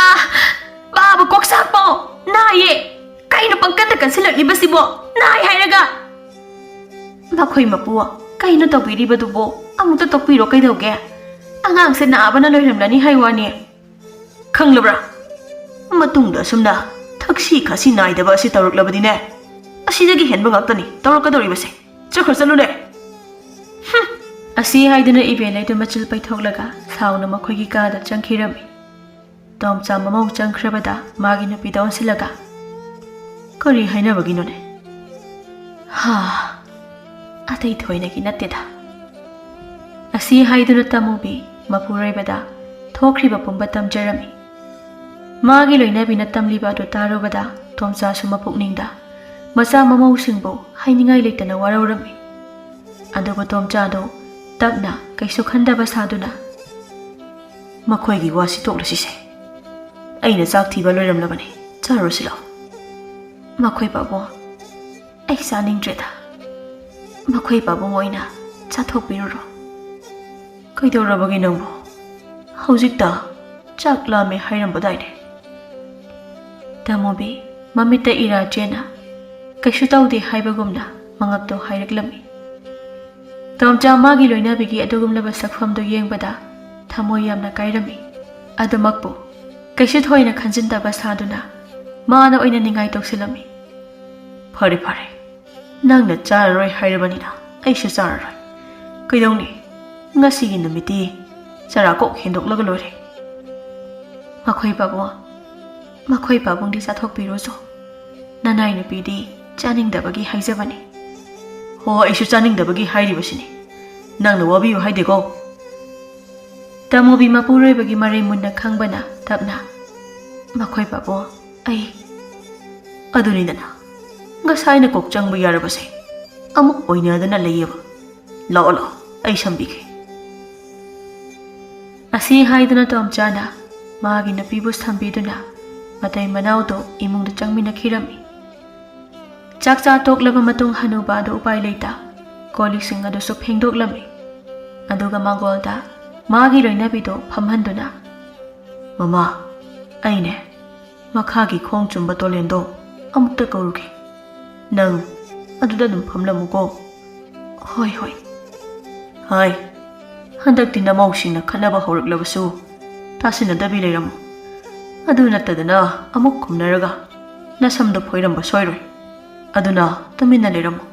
ꯄꯥꯕ ꯀꯣꯛ ꯁꯥꯛꯄꯣ! ꯅꯥꯏꯌꯦ! ꯀꯩꯅꯣ ꯄꯪꯀꯟꯗ ꯀꯟꯁꯤꯜꯂꯛꯂꯤꯕꯁꯤꯕꯣ? ꯅꯥꯏ ꯍꯥꯏꯔꯒ!" "ꯃꯈꯣꯏ ꯃꯄꯨ ꯀꯩꯅꯣ ꯇꯧꯕꯤꯔꯤꯕꯗꯨꯕꯣ? ꯑꯃꯨꯛꯇ ꯇꯣꯛꯄꯤꯔꯣ, ꯀꯩꯗꯧꯒꯦ? ꯑꯉꯥꯡꯁꯦ ꯅꯥꯕꯅ ꯂꯣꯏꯔꯝꯂꯅꯤ ꯍꯥꯏ ꯋꯥꯅꯤ꯫ ꯈꯪꯂꯕ꯭ꯔꯥ? ꯃꯇꯨꯡꯗ ꯑꯁꯨꯝꯅ ꯊꯛꯁꯤ ꯈꯥꯁꯤ ꯅꯥꯏꯗꯕ ꯑꯁꯤ ꯇꯧꯔꯛꯂꯕꯗꯤꯅꯦ, ꯑꯁꯤꯗꯒꯤ ꯍꯦꯟꯕ ꯉꯥꯛꯇꯅꯤ ꯇꯧꯔꯛꯀꯗꯧꯔꯤꯕꯁꯦ꯫ ꯆꯠꯈ꯭ꯔꯣ, ꯆꯠꯂꯨꯅꯦ꯫ ꯍꯨꯝ! ꯑꯁꯤ ꯍꯥꯏꯗꯨꯅ ꯏꯕꯦꯟ ꯂꯩꯗꯨ ꯃꯆꯤꯜ ꯄꯩꯊꯣꯛꯂꯒ ꯁꯥꯎꯅ ꯃꯈꯣꯏꯒꯤ ꯀꯥꯗ ꯆꯪꯈꯤꯔꯝꯃꯤ꯫ ꯇꯣꯝꯆꯥ ꯃꯃꯧ ꯆꯪꯈ꯭ꯔꯕꯗ ꯃꯥꯒꯤ ꯅꯨꯄꯤꯗ ꯑꯣꯟꯁꯤꯜꯂꯒ, "ꯀꯔꯤ ꯍꯥꯏꯅꯕꯒꯤꯅꯣꯅꯦ?" "ꯍꯥ, ꯑꯇꯩ ꯊꯣꯏꯅꯒꯤ ꯅꯠꯇꯦꯗ꯫" ꯑꯁꯤ ꯍꯥꯏꯗꯨꯅ ꯇꯃꯨꯕꯤ ꯃꯄꯨꯔꯣꯏꯕꯗ ꯊꯣꯛꯈ꯭ꯔꯤꯕ ꯄꯨꯝꯕ ꯇꯝꯖꯔꯝꯃꯤ꯫ ꯃꯥꯒꯤ ꯂꯣꯏꯅꯕꯤꯅ ꯇꯝꯂꯤꯕ ꯑꯗꯨ ꯇꯥꯔꯨꯕꯗ ꯇꯣꯝꯆꯥꯁꯨ ꯃꯄꯨꯛꯅꯤꯡꯗ ꯃꯆꯥ ꯃꯃꯧꯁꯤꯡꯕꯨ ꯍꯥꯏꯅꯤꯡꯉꯥꯏ ꯂꯩꯇꯅ ꯋꯥꯔꯧꯔꯝꯃꯤ꯫ ꯑꯗꯨꯕꯨ ꯇꯣꯝꯆꯥꯗꯣ ꯇꯞꯅ ꯀꯩꯁꯨ ꯈꯟꯗꯕ ꯁꯥꯗꯨꯅ, "ꯃꯈꯣꯏꯒꯤ ꯋꯥꯁꯤ ꯇꯣꯛꯂꯁꯤꯁꯦ꯫ ꯑꯩꯅ ꯆꯥꯛ ꯊꯤꯕ ꯂꯣꯏꯔꯝꯂꯕꯅꯤ, ꯆꯥꯔꯨꯔꯁꯤ ꯂꯥꯎ꯫" "ꯃꯈꯣꯏ ꯄꯥꯕꯨꯡ, ꯑꯩ ꯆꯥꯅꯤꯡꯗ꯭ꯔꯦꯗ꯫ ꯃꯈꯣꯏ ꯄꯥꯕꯨꯡ ꯑꯣꯏꯅ ꯆꯥꯊꯣꯛꯄꯤꯔꯨꯔꯣ꯫" "ꯀꯩꯗꯧꯔꯕꯒꯦ ꯅꯪꯕꯨ? ꯍꯧꯖꯤꯛꯇ ꯆꯥꯛ ꯂꯥꯝꯃꯦ ꯍꯥꯏꯔꯝꯕꯗꯥꯏꯅꯦ?" ꯇꯃꯨꯕꯤ ꯃꯃꯤꯠꯇ ꯏꯔꯥ ꯆꯦꯟꯅ ꯀꯩꯁꯨ ꯇꯧꯗꯦ ꯍꯥꯏꯕꯒꯨꯝꯅ ꯃꯉꯛꯇꯣ ꯍꯥꯏꯔꯛꯂꯝꯃꯤ꯫ ꯇꯣꯝꯆꯥ ꯃꯥꯒꯤ ꯂꯣꯏꯅꯕꯤꯒꯤ ꯑꯗꯨꯒꯨꯝꯂꯕ ꯁꯛꯐꯝꯗꯨ ꯌꯦꯡꯕꯗ ꯊꯃꯣꯏ ꯌꯥꯝꯅ ꯀꯥꯏꯔꯝꯃꯤ꯫ ꯑꯗꯨꯃꯛꯄꯨ ꯀꯩꯁꯨ ꯊꯣꯏꯅ ꯈꯟꯖꯤꯟꯗꯕ ꯁꯥꯗꯨꯅ ꯃꯥꯅ ꯑꯣꯏꯅ ꯅꯤꯡꯉꯥꯏ ꯇꯧꯁꯤꯜꯂꯝꯃꯤ꯫ "ꯐꯔꯦ, ꯐꯔꯦ, ꯅꯪꯅ ꯆꯥꯔꯔꯣꯏ ꯍꯥꯏꯔꯕꯅꯤꯅ ꯑꯩꯁꯨ ꯆꯥꯔꯔꯣꯏ꯫ ꯀꯩꯗꯧꯅꯤ, ꯉꯁꯤꯒꯤ ꯅꯨꯃꯤꯠꯇꯤ ꯆꯔꯥ ꯀꯣꯛ ꯍꯦꯟꯗꯣꯛꯂꯒ ꯂꯣꯏꯔꯦ꯫" "ꯃꯈꯣꯏ ꯄꯥꯕꯨꯡ, ꯃꯈꯣꯏ ꯄꯥꯕꯨꯡꯗꯤ ꯆꯥꯊꯣꯛꯄꯤꯔꯨꯆꯣ꯫ ꯅꯅꯥꯏ ꯅꯨꯄꯤꯗꯤ ꯆꯥꯅꯤꯡꯗꯕꯒꯤ ꯍꯥꯏꯖꯕꯅꯤ꯫" "ꯍꯣ, ꯑꯩꯁꯨ ꯆꯥꯅꯤꯡꯗꯕꯒꯤ ꯍꯥꯏꯔꯤꯕꯁꯤꯅꯤ꯫ ꯅꯪꯅ ꯋꯥꯕꯤꯌꯨ ꯍꯥꯏꯗꯦꯀꯣ꯫" ꯇꯃꯨꯕꯤ ꯃꯄꯨꯔꯣꯏꯕꯒꯤ ꯃꯔꯩ ꯃꯨꯟꯅ ꯈꯪꯕꯅ ꯇꯞꯅ, "ꯃꯈꯣꯏ ꯄꯥꯕꯨꯡ, ꯑꯩ ꯑꯗꯨꯅꯤꯗꯅ, ꯉꯁꯥꯏꯅ ꯀꯣꯛ ꯆꯪꯕ ꯌꯥꯔꯕꯁꯦ ꯑꯃꯨꯛ ꯑꯣꯏꯅꯗꯅ ꯂꯩꯌꯦꯕ꯫ ꯂꯥꯛꯑꯣ, ꯂꯥꯛꯑꯣ, ꯑꯩ ꯁꯝꯕꯤꯒꯦ꯫" ꯑꯁꯤ ꯍꯥꯏꯗꯨꯅ ꯇꯣꯝꯆꯥꯅ ꯃꯥꯒꯤ ꯅꯨꯄꯤꯕꯨ ꯁꯝꯕꯤꯗꯨꯅ ꯃꯇꯩ ꯃꯅꯥꯎꯗꯨ ꯏꯃꯨꯡꯗ ꯆꯪꯃꯤꯟꯅꯈꯤꯔꯝꯃꯤ꯫ ꯆꯥꯛ ꯆꯥ ꯇꯣꯛꯂꯕ ꯃꯇꯨꯡ ꯍꯅꯨꯕ ꯑꯗꯨ ꯎꯄꯥꯏ ꯂꯩꯇ ꯀꯣꯜ ꯂꯤꯛꯁꯤꯡ ꯑꯗꯨꯁꯨ ꯐꯦꯡꯗꯣꯛꯂꯝꯃꯤ꯫ ꯑꯗꯨꯒ ꯃꯥꯡꯒꯣꯜꯗ ꯃꯥꯒꯤ ꯂꯣꯏꯅꯕꯤꯗꯨ ꯐꯝꯍꯟꯗꯨꯅ, "ꯃꯃꯥ, ꯑꯩꯅꯦ ꯃꯈꯥꯒꯤ ꯈꯣꯡ ꯆꯨꯝꯕ ꯇꯣꯂꯦꯟꯗꯣ ꯑꯃꯨꯛꯇ ꯀꯧꯔꯨꯒꯦ꯫ ꯅꯪ ꯑꯗꯨꯗ ꯑꯗꯨꯝ ꯐꯝꯂꯝꯃꯨꯀꯣ꯫" "ꯍꯣꯏ, ꯍꯣꯏ꯫" ꯍꯥꯏ, ꯍꯟꯗꯛꯇꯤ ꯅꯃꯧꯁꯤꯡꯅ ꯈꯠꯅꯕ ꯍꯧꯔꯛꯂꯕꯁꯨ ꯇꯥꯁꯤꯟꯅꯗꯕꯤ ꯂꯩꯔꯝꯃꯨ꯫ ꯑꯗꯨ ꯅꯠꯇꯗꯅ ꯑꯃꯨꯛ ꯈꯨꯝꯅꯔꯒ ꯅꯁꯝꯗꯣ ꯐꯣꯏꯔꯝꯕ ꯁꯣꯏꯔꯣꯏ꯫ ꯑꯗꯨꯅ ꯇꯨꯃꯤꯟꯅ ꯂꯩꯔꯝꯃꯨ꯫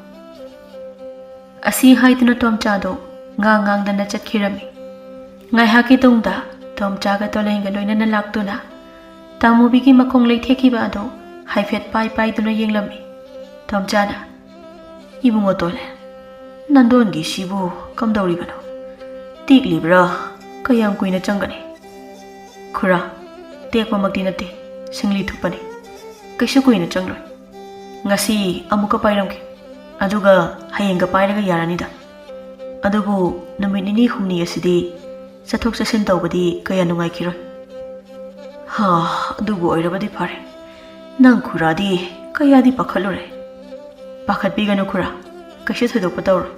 ꯑꯁꯤ ꯍꯥꯏꯗꯨꯅ ꯇꯣꯝꯆꯥꯗꯣ ꯉꯥꯡ ꯉꯥꯡꯗꯅ ꯆꯠꯈꯤꯔꯝꯃꯤ꯫ ꯉꯥꯏꯍꯥꯛꯀꯤ ꯇꯨꯡꯗ ꯇꯣꯝꯆꯥꯒ ꯇꯣꯂꯦꯟꯒ ꯂꯣꯏꯅꯅ ꯂꯥꯛꯇꯨꯅ ꯇꯥꯃꯨꯕꯤꯒꯤ ꯃꯈꯣꯡ ꯂꯩꯊꯦꯛꯈꯤꯕ ꯑꯗꯨ ꯍꯥꯏꯐꯦꯠ ꯄꯥꯏ ꯄꯥꯏꯗꯨꯅ ꯌꯦꯡꯂꯝꯃꯤ꯫ ꯇꯣꯝꯆꯥꯅ, "ꯏꯕꯨꯡꯉꯣ ꯇꯣꯂꯦꯟ, ꯅꯟꯗꯣꯟꯒꯤꯁꯤꯕꯨ ꯀꯝꯗꯧꯔꯤꯕꯅꯣ? ꯇꯦꯛꯂꯤꯕ꯭ꯔꯥ? ꯀꯌꯥꯝ ꯀꯨꯏꯅ ꯆꯪꯒꯅꯤ?" "ꯈꯨꯔꯥ, ꯇꯦꯛꯄꯃꯛꯇꯤ ꯅꯠꯇꯦ, ꯁꯤꯡꯂꯤ ꯊꯨꯞꯄꯅꯤ꯫ ꯀꯩꯁꯨ ꯀꯨꯏꯅ ꯆꯪꯂꯣꯏ꯫ ꯉꯁꯤ ꯑꯃꯨꯛꯀ ꯄꯥꯏꯔꯝꯒꯦ, ꯑꯗꯨꯒ ꯍꯌꯦꯡꯒ ꯄꯥꯏꯔꯒ ꯌꯥꯔꯅꯤꯗ꯫ ꯑꯗꯨꯕꯨ ꯅꯨꯃꯤꯠ ꯅꯤꯅꯤ ꯍꯨꯝꯅꯤ ꯑꯁꯤꯗꯤ ꯆꯠꯊꯣꯛ ꯆꯠꯁꯤꯟ ꯇꯧꯕꯗꯤ ꯀꯌꯥ ꯅꯨꯡꯉꯥꯏꯈꯤꯔꯣꯏ꯫" "ꯍꯥ, ꯑꯗꯨꯕꯨ ꯑꯣꯏꯔꯕꯗꯤ ꯐꯔꯦ꯫ ꯅꯪ ꯈꯨꯔꯥꯗꯤ ꯀꯌꯥꯗꯤ ꯄꯥꯈꯠꯂꯨꯔꯦ꯫" "ꯄꯥꯈꯠꯄꯤꯒꯅꯨ ꯈꯨꯔꯥ, ꯀꯩꯁꯨ ꯊꯣꯏꯗꯣꯛꯄ ꯇꯧꯔꯣꯏ꯫"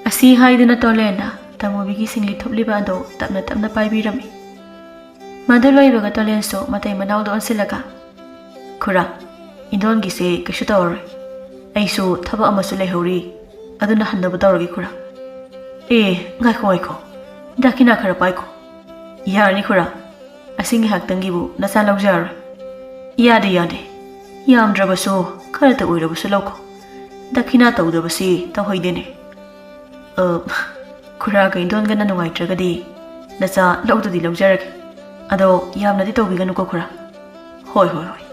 ꯑꯁꯤ ꯍꯥꯏꯗꯨꯅ ꯇꯣꯂꯦꯟꯅ ꯇꯥꯃꯨꯕꯤꯒꯤ ꯁꯤꯡꯂꯤ ꯊꯨꯞꯂꯤꯕ ꯑꯗꯨ ꯇꯞꯅ ꯇꯞꯅ ꯄꯥꯏꯕꯤꯔꯝꯃꯤ꯫ ꯃꯗꯨ ꯂꯣꯏꯕꯒ ꯇꯣꯂꯦꯟꯁꯨ ꯃꯇꯩ ꯃꯅꯥꯎꯗ ꯑꯣꯟꯁꯤꯜꯂꯒ, "ꯈꯨꯔꯥ, ꯏꯟꯗꯣꯟꯒꯤꯁꯦ ꯀꯩꯁꯨ ꯇꯧꯔꯔꯣꯏ꯫ ꯑꯩꯁꯨ ꯊꯕꯛ ꯑꯃꯁꯨ ꯂꯩꯍꯧꯔꯤ, ꯑꯗꯨꯅ ꯍꯟꯅꯕ ꯇꯧꯔꯒꯦ ꯈꯨꯔꯥ꯫" "ꯑꯦ, ꯉꯥꯏꯈꯣ ꯉꯥꯏꯈꯣ, ꯗꯈꯤꯅꯥ ꯈꯔ ꯄꯥꯏꯈꯣ꯫" "ꯌꯥꯔꯅꯤ ꯈꯨꯔꯥ, ꯑꯁꯤ ꯉꯥꯏꯍꯥꯛꯇꯪꯒꯤꯕꯨ ꯅꯆꯥ ꯂꯧꯖꯔꯔꯣꯏ꯫" "ꯌꯥꯗꯦ ꯌꯥꯗꯦ, ꯌꯥꯝꯗ꯭ꯔꯕꯁꯨ ꯈꯔꯇ ꯑꯣꯏꯔꯕꯁꯨ ꯂꯧꯈꯣ꯫ ꯗꯈꯤꯅꯥ ꯇꯧꯗꯕꯁꯤ ꯇꯧꯍꯩꯗꯦꯅꯦ꯫" "ꯑ, ꯈꯨꯔꯥꯒ ꯏꯟꯗꯣꯟꯒꯅ ꯅꯨꯡꯉꯥꯏꯇ꯭ꯔꯒꯗꯤ ꯅꯆꯥ ꯂꯧꯗꯨꯗꯤ ꯂꯧꯖꯔꯒꯦ꯫ ꯑꯗꯣ ꯌꯥꯝꯅꯗꯤ ꯇꯧꯕꯤꯒꯅꯨꯀꯣ ꯈꯨꯔꯥ꯫" "ꯍꯣꯏ ꯍꯣꯏ ꯍꯣꯏ꯫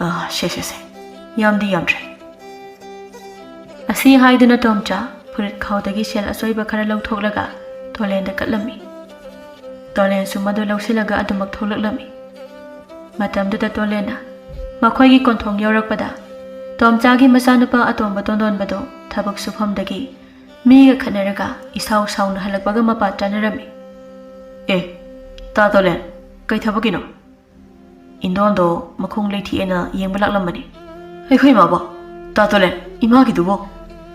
ꯑ, ꯁꯦ ꯁꯦ ꯁꯦ, ꯌꯥꯝꯗꯤ ꯌꯥꯝꯗ꯭ꯔꯦ꯫" ꯑꯁꯤ ꯍꯥꯏꯗꯨꯅ ꯇꯣꯝꯆꯥ ꯐꯨꯔꯤꯠ ꯈꯥꯎꯗꯒꯤ ꯁꯦꯜ ꯑꯆꯣꯏꯕ ꯈꯔ ꯂꯧꯊꯣꯛꯂꯒ ꯇꯣꯂꯦꯟꯗ ꯀꯠꯂꯝꯃꯤ꯫ ꯇꯣꯂꯦꯟꯁꯨ ꯃꯗꯨ ꯂꯧꯁꯤꯜꯂꯒ ꯑꯗꯨꯃꯛ ꯊꯣꯛꯂꯛꯂꯝꯃꯤ꯫ ꯃꯇꯝꯗꯨꯗ ꯇꯣꯂꯦꯟꯅ ꯃꯈꯣꯏꯒꯤ ꯀꯣꯟꯊꯣꯡ ꯌꯧꯔꯛꯄꯗ ꯇꯣꯝꯆꯥꯒꯤ ꯃꯆꯥꯅꯨꯄꯥ ꯑꯇꯣꯝꯕ ꯇꯣꯟꯗꯣꯟꯕꯗꯣ ꯊꯕꯛ ꯁꯨꯐꯝꯗꯒꯤ ꯃꯤꯒ ꯈꯠꯅꯔꯒ ꯏꯁꯥꯎ ꯁꯥꯎꯅ ꯍꯜꯂꯛꯄꯒ ꯃꯄꯥ ꯆꯥꯅꯔꯝꯃꯤ꯫ "ꯑꯦ, ꯇꯥ ꯇꯣꯂꯦꯟ, ꯀꯩ ꯊꯕꯛꯀꯤꯅꯣ?" "ꯏꯟꯗꯣꯟꯗꯣ ꯃꯈꯣꯡ ꯂꯩꯊꯦꯛꯑꯦꯅ ꯌꯦꯡꯕ ꯂꯥꯛꯂꯝꯕꯅꯤ꯫" "ꯑꯩꯈꯣꯏ ꯏꯃꯥꯕꯣ? ꯇꯥ ꯇꯣꯂꯦꯟ, ꯏꯃꯥꯒꯤꯗꯨꯕꯣ?"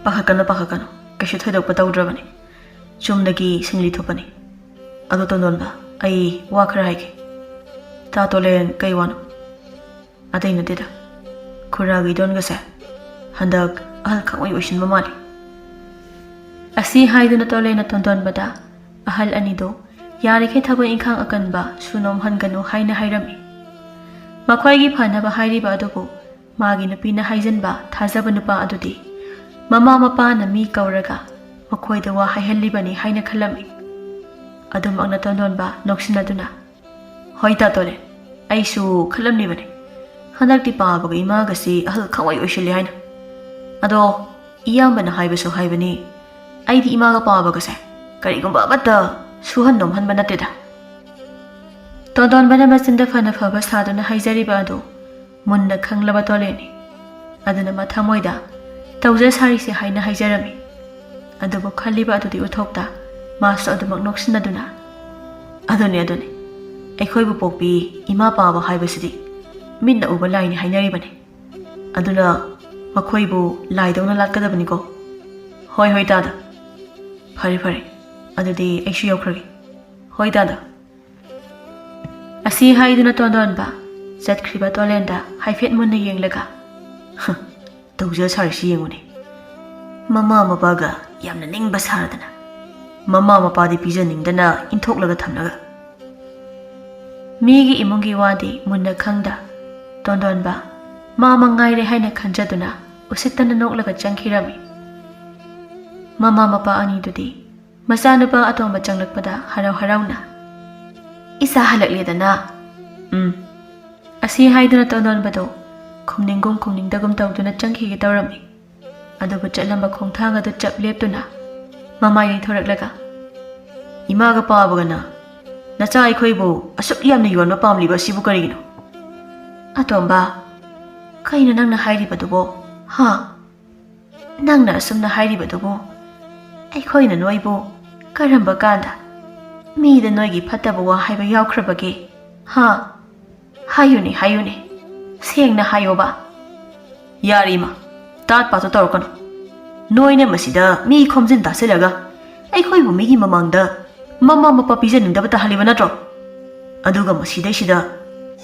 "ꯄꯥꯈꯠꯀꯅꯨ, ꯄꯥꯈꯠꯀꯅꯨ, ꯀꯩꯁꯨ ꯊꯣꯏꯗꯣꯛꯄ ꯇꯧꯗ꯭ꯔꯕꯅꯤ꯫ ꯆꯨꯝꯅꯒꯤ ꯁꯤꯡꯂꯤ ꯊꯨꯞꯄꯅꯤ꯫ ꯑꯗꯣ ꯇꯣꯟꯗꯣꯟꯕ, ꯑꯩ ꯋꯥ ꯈꯔ ꯍꯥꯏꯒꯦ꯫" "ꯇꯥ ꯇꯣꯂꯦꯟ, ꯀꯩ ꯋꯥꯅꯣ?" "ꯑꯇꯩ ꯅꯠꯇꯦꯗ, ꯈꯨꯔꯥꯒ ꯏꯟꯗꯣꯟꯒꯁꯦ ꯍꯟꯗꯛ ꯑꯍꯜ ꯈꯪꯑꯣꯏ ꯑꯣꯏꯁꯤꯟꯕ ꯃꯥꯜꯂꯤ꯫" ꯁꯤ ꯍꯥꯏꯗꯨꯅ ꯇꯣꯂꯦꯅ ꯇꯣꯟꯗꯣꯟꯕꯗ ꯑꯍꯜ ꯑꯅꯤꯗꯨ ꯌꯥꯔꯤꯈꯩ ꯊꯕꯛ ꯏꯪꯈꯥꯡ ꯑꯀꯟꯕ ꯁꯨ ꯅꯣꯝꯍꯟꯒꯅꯨ ꯍꯥꯏꯅ ꯍꯥꯏꯔꯝꯃꯤ꯫ ꯃꯈꯣꯏꯒꯤ ꯐꯅꯕ ꯍꯥꯏꯔꯤꯕ ꯑꯗꯨꯕꯨ ꯃꯥꯒꯤ ꯅꯨꯄꯤꯅ ꯍꯥꯏꯖꯟꯕ ꯊꯥꯖꯕ ꯅꯨꯄꯥ ꯑꯗꯨꯗꯤ ꯃꯃꯥ ꯃꯄꯥꯅ ꯃꯤ ꯀꯧꯔꯒ ꯃꯈꯣꯏꯗ ꯋꯥ ꯍꯥꯏꯍꯜꯂꯤꯕꯅꯤ ꯍꯥꯏꯅ ꯈꯜꯂꯝꯃꯤ꯫ ꯑꯗꯨꯃꯛꯅ ꯇꯣꯟꯗꯣꯟꯕ ꯅꯣꯛꯁꯤꯟꯅꯗꯨꯅ, "ꯍꯣꯏ ꯇꯥ ꯇꯣꯂꯦ, ꯑꯩꯁꯨ ꯈꯜꯂꯝꯂꯤꯕꯅꯤ꯫ ꯍꯟꯗꯛꯇꯤ ꯄꯥꯕꯒ ꯏꯃꯥꯒꯁꯤ ꯑꯍꯜ ꯈꯪꯑꯣꯏ ꯑꯣꯏꯁꯤꯜꯂꯦ ꯍꯥꯏꯅ꯫ ꯑꯗꯣ ꯏꯌꯥꯝꯕꯅ ꯍꯥꯏꯕꯁꯨ ꯍꯥꯏꯕꯅꯤ, ꯑꯩꯗꯤ ꯏꯃꯥꯒ ꯄꯥꯕꯒꯁꯦ ꯀꯔꯤꯒꯨꯝꯕ ꯑꯃꯠꯇ ꯁꯨꯍꯟ ꯅꯣꯝꯍꯟꯕ ꯅꯠꯇꯦꯗ꯫" ꯇꯣꯟꯗꯣꯟꯕꯅ ꯃꯆꯤꯟꯗ ꯐꯅ ꯐꯕ ꯁꯥꯗꯨꯅ ꯍꯥꯏꯖꯔꯤꯕ ꯑꯗꯨ ꯃꯨꯟꯅ ꯈꯪꯂꯕ ꯇꯣꯂꯦꯅꯤ꯫ ꯑꯗꯨꯅ ꯃꯊꯃꯣꯏꯗ ꯇꯧꯖ ꯁꯥꯔꯤꯁꯦ ꯍꯥꯏꯅ ꯍꯥꯏꯖꯔꯝꯃꯤ꯫ ꯑꯗꯨꯕꯨ ꯈꯜꯂꯤꯕ ꯑꯗꯨꯗꯤ ꯎꯊꯣꯛꯇ ꯃꯥꯁꯨ ꯑꯗꯨꯃꯛ ꯅꯣꯛꯁꯤꯟꯅꯗꯨꯅ, "ꯑꯗꯨꯅꯤ, ꯑꯗꯨꯅꯤ, ꯑꯩꯈꯣꯏꯕꯨ ꯄꯣꯛꯄꯤ ꯏꯃꯥ ꯄꯥꯕ ꯍꯥꯏꯕꯁꯤꯗꯤ ꯃꯤꯠꯅ ꯎꯕ ꯂꯥꯏꯅꯤ ꯍꯥꯏꯅꯔꯤꯕꯅꯤ꯫ ꯑꯗꯨꯅ ꯃꯈꯣꯏꯕꯨ ꯂꯥꯏꯗꯧꯅ ꯂꯥꯠꯀꯗꯕꯅꯤꯀꯣ꯫ ꯍꯣꯏ, ꯍꯣꯏ ꯇꯥꯗ꯫ ꯐꯔꯦ, ꯐꯔꯦ, ꯑꯗꯨꯗꯤ ꯑꯩꯁꯨ ꯌꯧꯈ꯭ꯔꯒꯦ꯫ ꯍꯣꯏ ꯇꯥꯗ꯫" ꯑꯁꯤ ꯍꯥꯏꯗꯨꯅ ꯇꯣꯟꯗꯣꯟꯕ ꯆꯠꯈ꯭ꯔꯤꯕ ꯇꯣꯂꯦꯟꯗ ꯍꯥꯏꯐꯦꯠ ꯃꯨꯟꯅ ꯌꯦꯡꯂꯒ, "ꯍ, ꯇꯧꯖ ꯁꯥꯔꯤꯁꯤ ꯌꯦꯡꯉꯨꯅꯦ꯫ ꯃꯃꯥ ꯃꯄꯥꯒ ꯌꯥꯝꯅ ꯅꯤꯡꯕ ꯁꯥꯔꯗꯅ, ꯃꯃꯥ ꯃꯄꯥꯗꯤ ꯄꯤꯖꯅꯤꯡꯗꯅ ꯏꯟꯊꯣꯛꯂꯒ ꯊꯝꯂꯒ꯫" ꯃꯤꯒꯤ ꯏꯃꯨꯡꯒꯤ ꯋꯥꯗꯤ ꯃꯨꯟꯅ ꯈꯪꯗ ꯇꯣꯟꯗꯣꯟꯕ ꯃꯥ ꯃꯉꯥꯏꯔꯦ ꯍꯥꯏꯅ ꯈꯟꯖꯗꯨꯅ ꯎꯁꯤꯠꯇꯅ ꯅꯣꯛꯂꯒ ꯆꯪꯈꯤꯔꯝꯃꯤ꯫ ꯃꯃꯥ ꯃꯄꯥ ꯑꯅꯤꯗꯨꯗꯤ ꯃꯆꯥꯅꯨꯄꯥ ꯑꯇꯣꯝꯕ ꯆꯪꯂꯛꯄꯗ ꯍꯔꯥꯎ ꯍꯔꯥꯎꯅ, "ꯏꯆꯥ ꯍꯜꯂꯛꯂꯦꯗꯅ꯫" "ꯎꯝ꯫" ꯑꯁꯤ ꯍꯥꯏꯗꯨꯅ ꯇꯣꯟꯗꯣꯟꯕꯗꯣ ꯈꯨꯝꯅꯤꯡꯒꯨꯝ ꯈꯨꯝꯅꯤꯡꯗꯒꯨꯝ ꯇꯧꯗꯨꯅ ꯆꯪꯈꯤꯒꯦ ꯇꯧꯔꯝꯃꯤ꯫ ꯑꯗꯨꯕꯨ ꯆꯠꯂꯝꯕ ꯈꯣꯡꯊꯥꯡ ꯑꯗꯨ ꯆꯞ ꯂꯦꯞꯇꯨꯅ ꯃꯃꯥꯏ ꯂꯩꯊꯣꯔꯛꯂꯒ, "ꯏꯃꯥꯒ ꯄꯥꯕꯒꯅ ꯅꯆꯥ ꯑꯩꯈꯣꯏꯕꯨ ꯑꯁꯨꯛ ꯌꯥꯝꯅ ꯌꯣꯟꯕ ꯄꯥꯝꯂꯤꯕ ꯑꯁꯤꯕꯨ ꯀꯔꯤꯒꯤꯅꯣ?" "ꯑꯇꯣꯝꯕ, ꯀꯩꯅꯣ ꯅꯪꯅ ꯍꯥꯏꯔꯤꯕꯗꯨꯕꯣ? ꯍꯥ? ꯅꯪꯅ ꯑꯁꯨꯝꯅ ꯍꯥꯏꯔꯤꯕꯗꯨꯕꯨ? ꯑꯩꯈꯣꯏꯅ ꯅꯣꯏꯕꯨ ꯀꯔꯝꯕ ꯀꯥꯟꯗ ꯃꯤꯗ ꯅꯣꯏꯒꯤ ꯐꯠꯇꯕ ꯋꯥ ꯍꯥꯏꯕ ꯌꯥꯎꯈ꯭ꯔꯕꯒꯦ? ꯍꯥ? ꯍꯥꯏꯌꯨꯅꯦ, ꯍꯥꯏꯌꯨꯅꯦ, ꯁꯦꯡꯅ ꯍꯥꯏꯌꯣꯕ꯫" "ꯌꯥꯔꯦ ꯏꯃꯥ, ꯇꯥꯠ ꯄꯥꯠꯇꯣ ꯇꯧꯔꯛꯀꯅꯨ꯫ ꯅꯣꯏꯅ ꯃꯁꯤꯗ ꯃꯤ ꯈꯣꯝꯖꯤꯟ ꯇꯥꯁꯤꯜꯂꯒ ꯑꯩꯈꯣꯏꯕꯨ ꯃꯤꯒꯤ ꯃꯃꯥꯡꯗ ꯃꯃꯥ ꯃꯄꯥ ꯄꯤꯖꯅꯤꯡꯗꯕ ꯇꯥꯍꯜꯂꯤꯕ ꯅꯠꯇ꯭ꯔꯣ? ꯑꯗꯨꯒ ꯃꯁꯤꯗꯩꯁꯤꯗ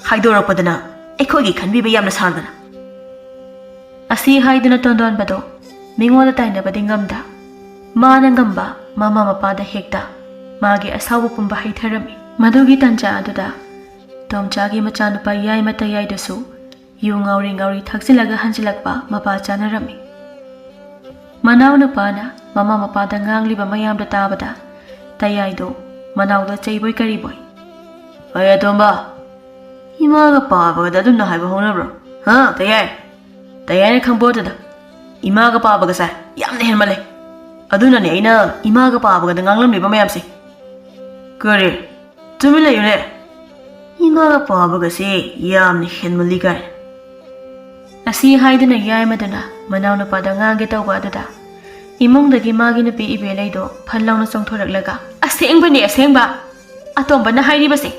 ꯍꯥꯏꯗꯣꯔꯛꯄꯗꯅ ꯑꯩꯈꯣꯏꯒꯤ ꯈꯟꯕꯤꯕ ꯌꯥꯝꯅ ꯁꯥꯔꯗꯅ꯫" ꯑꯁꯤ ꯍꯥꯏꯗꯨꯅ ꯇꯣꯟꯗꯣꯟꯕꯗꯣ ꯃꯤꯉꯣꯟꯗ ꯇꯥꯏꯅꯕꯗꯤ ꯉꯝꯗ ꯃꯥꯅ ꯉꯝꯕ ꯃꯃꯥ ꯃꯄꯥꯗ ꯍꯦꯛꯇ ꯃꯥꯒꯤ ꯑꯁꯥꯎꯕ ꯄꯨꯝꯕ ꯍꯩꯊꯔꯝꯃꯤ꯫ ꯃꯗꯨꯒꯤ ꯇꯟꯖꯥ ꯑꯗꯨꯗ ꯇꯣꯝꯆꯥꯒꯤ ꯃꯆꯥꯅꯨꯄꯥ ꯌꯥꯏꯃ ꯇꯌꯥꯏꯗꯨꯁꯨ ꯌꯨ ꯉꯥꯎꯔꯤ ꯉꯥꯎꯔꯤ ꯊꯛꯆꯤꯜꯂꯒ ꯍꯟꯖꯤꯜꯂꯛꯄ ꯃꯄꯥ ꯆꯥꯅꯔꯝꯃꯤ꯫ ꯃꯅꯥꯎꯅꯨꯄꯥꯅ ꯃꯃꯥ ꯃꯄꯥꯗ ꯉꯥꯡꯂꯤꯕ ꯃꯌꯥꯝꯗꯣ ꯇꯥꯕꯗ ꯇꯌꯥꯏꯗꯣ ꯃꯅꯥꯎꯗ ꯆꯩꯕꯣꯏ ꯀꯔꯤꯕꯣꯏ, "ꯑꯩ ꯑꯇꯣꯝꯕ, ꯏꯃꯥꯒ ꯄꯥꯕꯒꯗ ꯑꯗꯨꯝꯅ ꯍꯥꯏꯕ ꯍꯧꯅꯕ꯭ꯔꯣ? ꯍꯥ, ꯇꯌꯥꯏ? ꯇꯌꯥꯏꯅ ꯈꯪꯕꯣꯠꯇꯗ ꯏꯃꯥꯒ ꯄꯥꯕꯒꯁꯦ ꯌꯥꯝꯅ ꯍꯦꯟꯃꯜꯂꯦ꯫ ꯑꯗꯨꯅꯅꯦ ꯑꯩꯅ ꯏꯃꯥꯒ ꯄꯥꯕꯒꯗ ꯉꯥꯡꯂꯝꯂꯤꯕ ꯃꯌꯥꯝꯁꯦ꯫ ꯀꯔꯤ? ꯇꯨꯃꯤꯟ ꯂꯩꯌꯨꯅꯦ꯫ ꯏꯃꯥꯒ ꯄꯥꯕꯒꯁꯦ ꯌꯥꯝꯅ ꯍꯦꯟꯃꯜꯂꯤ ꯀꯥꯏꯅ"꯫ ꯑꯁꯤ ꯍꯥꯏꯗꯨꯅ ꯌꯥꯏꯃꯗꯨꯅ ꯃꯅꯥꯎꯅꯨꯄꯥꯗ ꯉꯥꯡꯒꯦ ꯇꯧꯕ ꯑꯗꯨꯗ ꯏꯃꯨꯡꯗꯒꯤ ꯃꯥꯒꯤ ꯅꯨꯄꯤ ꯏꯕꯦꯂꯩꯗꯣ ꯐꯟ ꯂꯥꯎꯅ ꯆꯣꯡꯊꯣꯔꯛꯂꯒ, "ꯑꯁꯦꯡꯕꯅꯦ, ꯑꯁꯦꯡꯕ꯫ ꯑꯇꯣꯝꯕꯅ ꯍꯥꯏꯔꯤꯕꯁꯦ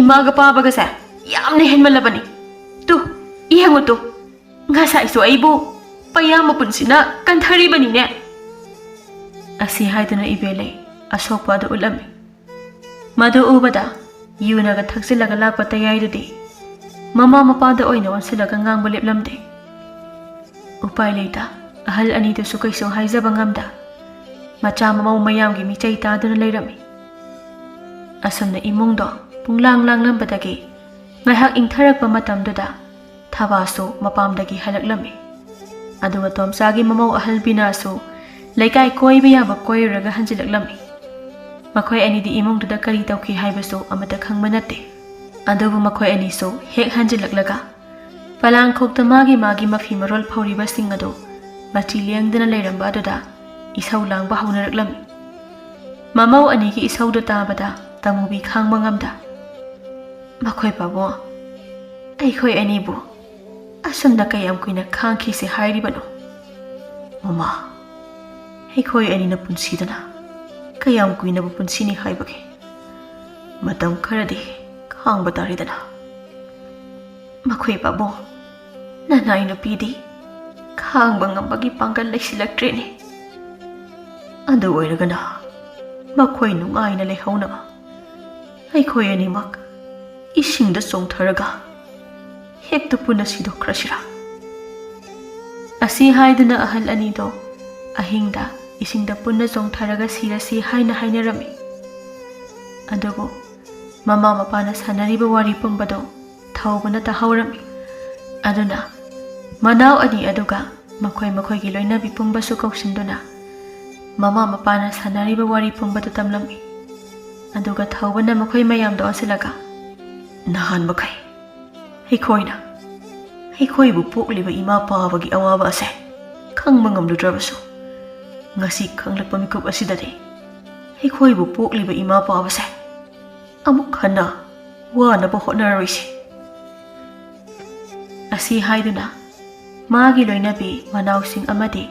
ꯏꯃꯥꯒ ꯄꯥꯕꯒꯁꯦ ꯌꯥꯝꯅ ꯍꯦꯟꯃꯜꯂꯕꯅꯤ꯫ ꯇꯨ, ꯌꯦꯡꯉꯨ ꯇꯨ, ꯉꯁꯥꯏꯁꯨ ꯑꯩꯕꯨ ꯄꯩꯌꯥ ꯃꯄꯨꯟꯁꯤꯅ ꯀꯟꯊꯔꯤꯕꯅꯤꯅꯦ"꯫ ꯑꯁꯤ ꯍꯥꯏꯗꯨꯅ ꯏꯕꯦꯂꯩ ꯑꯁꯣꯛꯄ ꯑꯗꯨ ꯎꯠꯂꯝꯃꯤ꯫ ꯃꯗꯨ ꯎꯕꯗ ꯌꯨꯅꯒ ꯊꯛꯆꯤꯜꯂꯒ ꯂꯥꯛꯄ ꯇꯌꯥꯏꯗꯨꯗꯤ ꯃꯃꯥ ꯃꯄꯥꯗ ꯑꯣꯏꯅ ꯑꯣꯟꯁꯤꯜꯂꯒ ꯉꯥꯡꯕ ꯂꯦꯞꯂꯝꯗꯦ꯫ ꯎꯄꯥꯏ ꯂꯩꯇ ꯑꯍꯜ ꯑꯅꯤꯗꯨꯁꯨ ꯀꯩꯁꯨ ꯍꯥꯏꯖꯕ ꯉꯝꯗ ꯃꯆꯥ ꯃꯃꯧ ꯃꯌꯥꯝꯒꯤ ꯃꯤꯆꯩ ꯇꯥꯗꯨꯅ ꯂꯩꯔꯝꯃꯤ꯫ ꯑꯁꯨꯝꯅ ꯏꯃꯨꯡꯗꯣ ꯄꯨꯡꯂꯥꯡ ꯂꯥꯡꯂꯝꯕꯗꯒꯤ ꯉꯥꯏꯍꯥꯛ ꯏꯪꯊꯔꯛꯄ ꯃꯇꯝꯗꯨꯗ ꯊꯕꯥꯁꯨ ꯃꯄꯥꯝꯗꯒꯤ ꯍꯜꯂꯛꯂꯝꯃꯤ꯫ ꯑꯗꯨꯒ ꯇꯣꯝꯆꯥꯒꯤ ꯃꯃꯧ ꯑꯍꯜ ꯕꯤꯅꯥꯁꯨ ꯂꯩꯀꯥꯏ ꯀꯣꯏꯕ ꯌꯥꯕ ꯀꯣꯏꯔꯨꯔꯒ ꯍꯟꯖꯤꯜꯂꯛꯂꯝꯃꯤ꯫ ꯃꯈꯣꯏ ꯑꯅꯤꯗꯤ ꯏꯃꯨꯡꯗꯨꯗ ꯀꯔꯤ ꯇꯧꯈꯤ ꯍꯥꯏꯕꯁꯨ ꯑꯃꯠꯇ ꯈꯪꯕ ꯅꯠꯇꯦ꯫ ꯑꯗꯨꯕꯨ ꯃꯈꯣꯏ ꯑꯅꯤꯁꯨ ꯍꯦꯛ ꯍꯟꯖꯤꯜꯂꯛꯂꯒ ꯄꯂꯥꯡꯈꯣꯛꯇ ꯃꯥꯒꯤ ꯃꯥꯒꯤ ꯃꯐꯤ ꯃꯔꯣꯜ ꯐꯧꯔꯤꯕꯁꯤꯡ ꯑꯗꯨ ꯃꯆꯤ ꯂꯦꯡꯗꯅ ꯂꯩꯔꯝꯕ ꯑꯗꯨꯗ ꯏꯁꯧ ꯂꯥꯡꯕ ꯍꯧꯅꯔꯛꯂꯝꯃꯤ꯫ ꯃꯃꯧ ꯑꯅꯤꯒꯤ ꯏꯁꯧꯗꯨ ꯇꯥꯕꯗ ꯇꯃꯨꯕꯤ ꯈꯥꯡꯕ ꯉꯝꯗ, "ꯃꯈꯣꯏ ꯄꯥꯕꯨꯡ, ꯑꯩꯈꯣꯏ ꯑꯅꯤꯕꯨ ꯑꯁꯨꯝꯅ ꯀꯌꯥꯝ ꯀꯨꯏꯅ ꯈꯥꯡꯈꯤꯁꯦ ꯍꯥꯏꯔꯤꯕꯅꯣ? ꯃꯃꯥ, ꯑꯩꯈꯣꯏ ꯑꯅꯤꯅ ꯄꯨꯟꯁꯤꯗꯅ ꯀꯌꯥꯝ ꯀꯨꯏꯅꯕꯨ ꯄꯨꯟꯁꯤꯅꯤ ꯍꯥꯏꯕꯒꯦ? ꯃꯇꯝ ꯈꯔꯗꯤ ꯈꯥꯡꯕ ꯇꯥꯔꯦꯗꯅ"꯫ "ꯃꯈꯣꯏ ꯄꯥꯕꯨꯡ, ꯅꯅꯥꯏ ꯅꯨꯄꯤꯗꯤ ꯈꯥꯡꯕ ꯉꯝꯕꯒꯤ ꯄꯥꯡꯒꯜ ꯂꯩꯁꯤꯜꯂꯛꯇ꯭ꯔꯦꯅꯦ꯫ ꯑꯗꯨ ꯑꯣꯏꯔꯒꯅ ꯃꯈꯣꯏ ꯅꯨꯡꯉꯥꯏꯅ ꯂꯩꯍꯧꯅꯕ ꯑꯩꯈꯣꯏ ꯑꯅꯤꯃꯛ ꯏꯁꯤꯡꯗ ꯆꯣꯡꯊꯔꯒ ꯍꯦꯛꯇ ꯄꯨꯟꯅ ꯁꯤꯗꯣꯛꯈ꯭ꯔꯁꯤꯔꯥ?" ꯑꯁꯤ ꯍꯥꯏꯗꯨꯅ ꯑꯍꯜ ꯑꯅꯤꯗꯣ ꯑꯍꯤꯡꯗ ꯏꯁꯤꯡꯗ ꯄꯨꯟꯅ ꯆꯣꯡꯊꯔꯒ ꯁꯤꯔꯁꯤ ꯍꯥꯏꯅ ꯍꯥꯏꯅꯔꯝꯃꯤ꯫ ꯑꯗꯨꯕꯨ ꯃꯃꯥ ꯃꯄꯥꯅ ꯁꯥꯟꯅꯔꯤꯕ ꯋꯥꯔꯤ ꯄꯨꯝꯕꯗꯨ ꯊꯧꯕꯅ ꯇꯥꯍꯧꯔꯝꯃꯤ꯫ ꯑꯗꯨꯅ ꯃꯅꯥꯎ ꯑꯅꯤ ꯑꯗꯨꯒ ꯃꯈꯣꯏ ꯃꯈꯣꯏꯒꯤ ꯂꯣꯏꯅꯕꯤ ꯄꯨꯝꯕꯁꯨ ꯀꯧꯁꯤꯟꯗꯨꯅ ꯃꯃꯥ ꯃꯄꯥꯅ ꯁꯥꯟꯅꯔꯤꯕ ꯋꯥꯔꯤ ꯄꯨꯝꯕꯗꯨ ꯇꯝꯂꯝꯃꯤ꯫ ꯑꯗꯨꯒ ꯊꯧꯕꯅ ꯃꯈꯣꯏ ꯃꯌꯥꯝꯗ ꯑꯣꯟꯁꯤꯜꯂꯒ, "ꯅꯍꯥꯟ ꯃꯈꯩ ꯑꯩꯈꯣꯏꯅ ꯑꯩꯈꯣꯏꯕꯨ ꯄꯣꯛꯂꯤꯕ ꯏꯃꯥ ꯄꯥꯕꯒꯤ ꯑꯋꯥꯕ ꯑꯁꯦ ꯈꯪꯕ ꯉꯝꯂꯨꯗ꯭ꯔꯕꯁꯨ, ꯉꯁꯤ ꯈꯪꯂꯛꯄ ꯃꯤꯀꯨꯞ ꯑꯁꯤꯗꯗꯤ ꯑꯩꯈꯣꯏꯕꯨ ꯄꯣꯛꯂꯤꯕ ꯏꯃꯥ ꯄꯥꯕꯁꯦ ꯑꯃꯨꯛ ꯍꯟꯅ ꯋꯥꯅꯕ ꯍꯣꯠꯅꯔꯣꯏꯁꯤ꯫" ꯑꯁꯤ ꯍꯥꯏꯗꯨꯅ ꯃꯥꯒꯤ ꯂꯣꯏꯅꯕꯤ ꯃꯅꯥꯎꯁꯤꯡ ꯑꯃꯗꯤ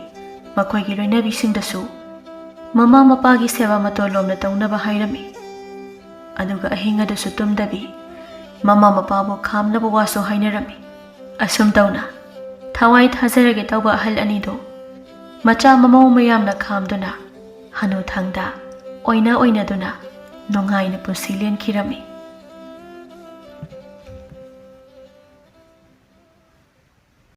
ꯃꯈꯣꯏꯒꯤ ꯂꯣꯏꯅꯕꯤꯁꯤꯡꯗꯁꯨ ꯃꯃꯥ ꯃꯄꯥꯒꯤ ꯁꯦꯕꯥ ꯃꯇꯣꯟ ꯂꯣꯝꯅ ꯇꯧꯅꯕ ꯍꯥꯏꯔꯝꯃꯤ꯫ ꯑꯗꯨꯒ ꯑꯍꯤꯡ ꯑꯗꯨꯁꯨ ꯇꯨꯝꯗꯕꯤ ꯃꯃꯥ ꯃꯄꯥꯕꯨ ꯈꯥꯝꯅꯕ ꯋꯥꯁꯨ ꯍꯥꯏꯅꯔꯝꯃꯤ꯫ ꯑꯁꯨꯝ ꯇꯧꯅ ꯊꯋꯥꯏ ꯊꯥꯖꯔꯒꯦ ꯇꯧꯕ ꯑꯍꯜ ꯑꯅꯤꯗꯨ ꯃꯆꯥ ꯃꯃꯧ ꯃꯌꯥꯝꯅ ꯈꯥꯝꯗꯨꯅ ꯍꯅꯨꯊꯪꯗ ꯑꯣꯏꯅ ꯑꯣꯏꯅꯗꯨꯅ ꯅꯨꯡꯉꯥꯏꯅ ꯄꯨꯟꯁꯤ ꯂꯦꯟꯈꯤꯔꯝꯃꯤ꯫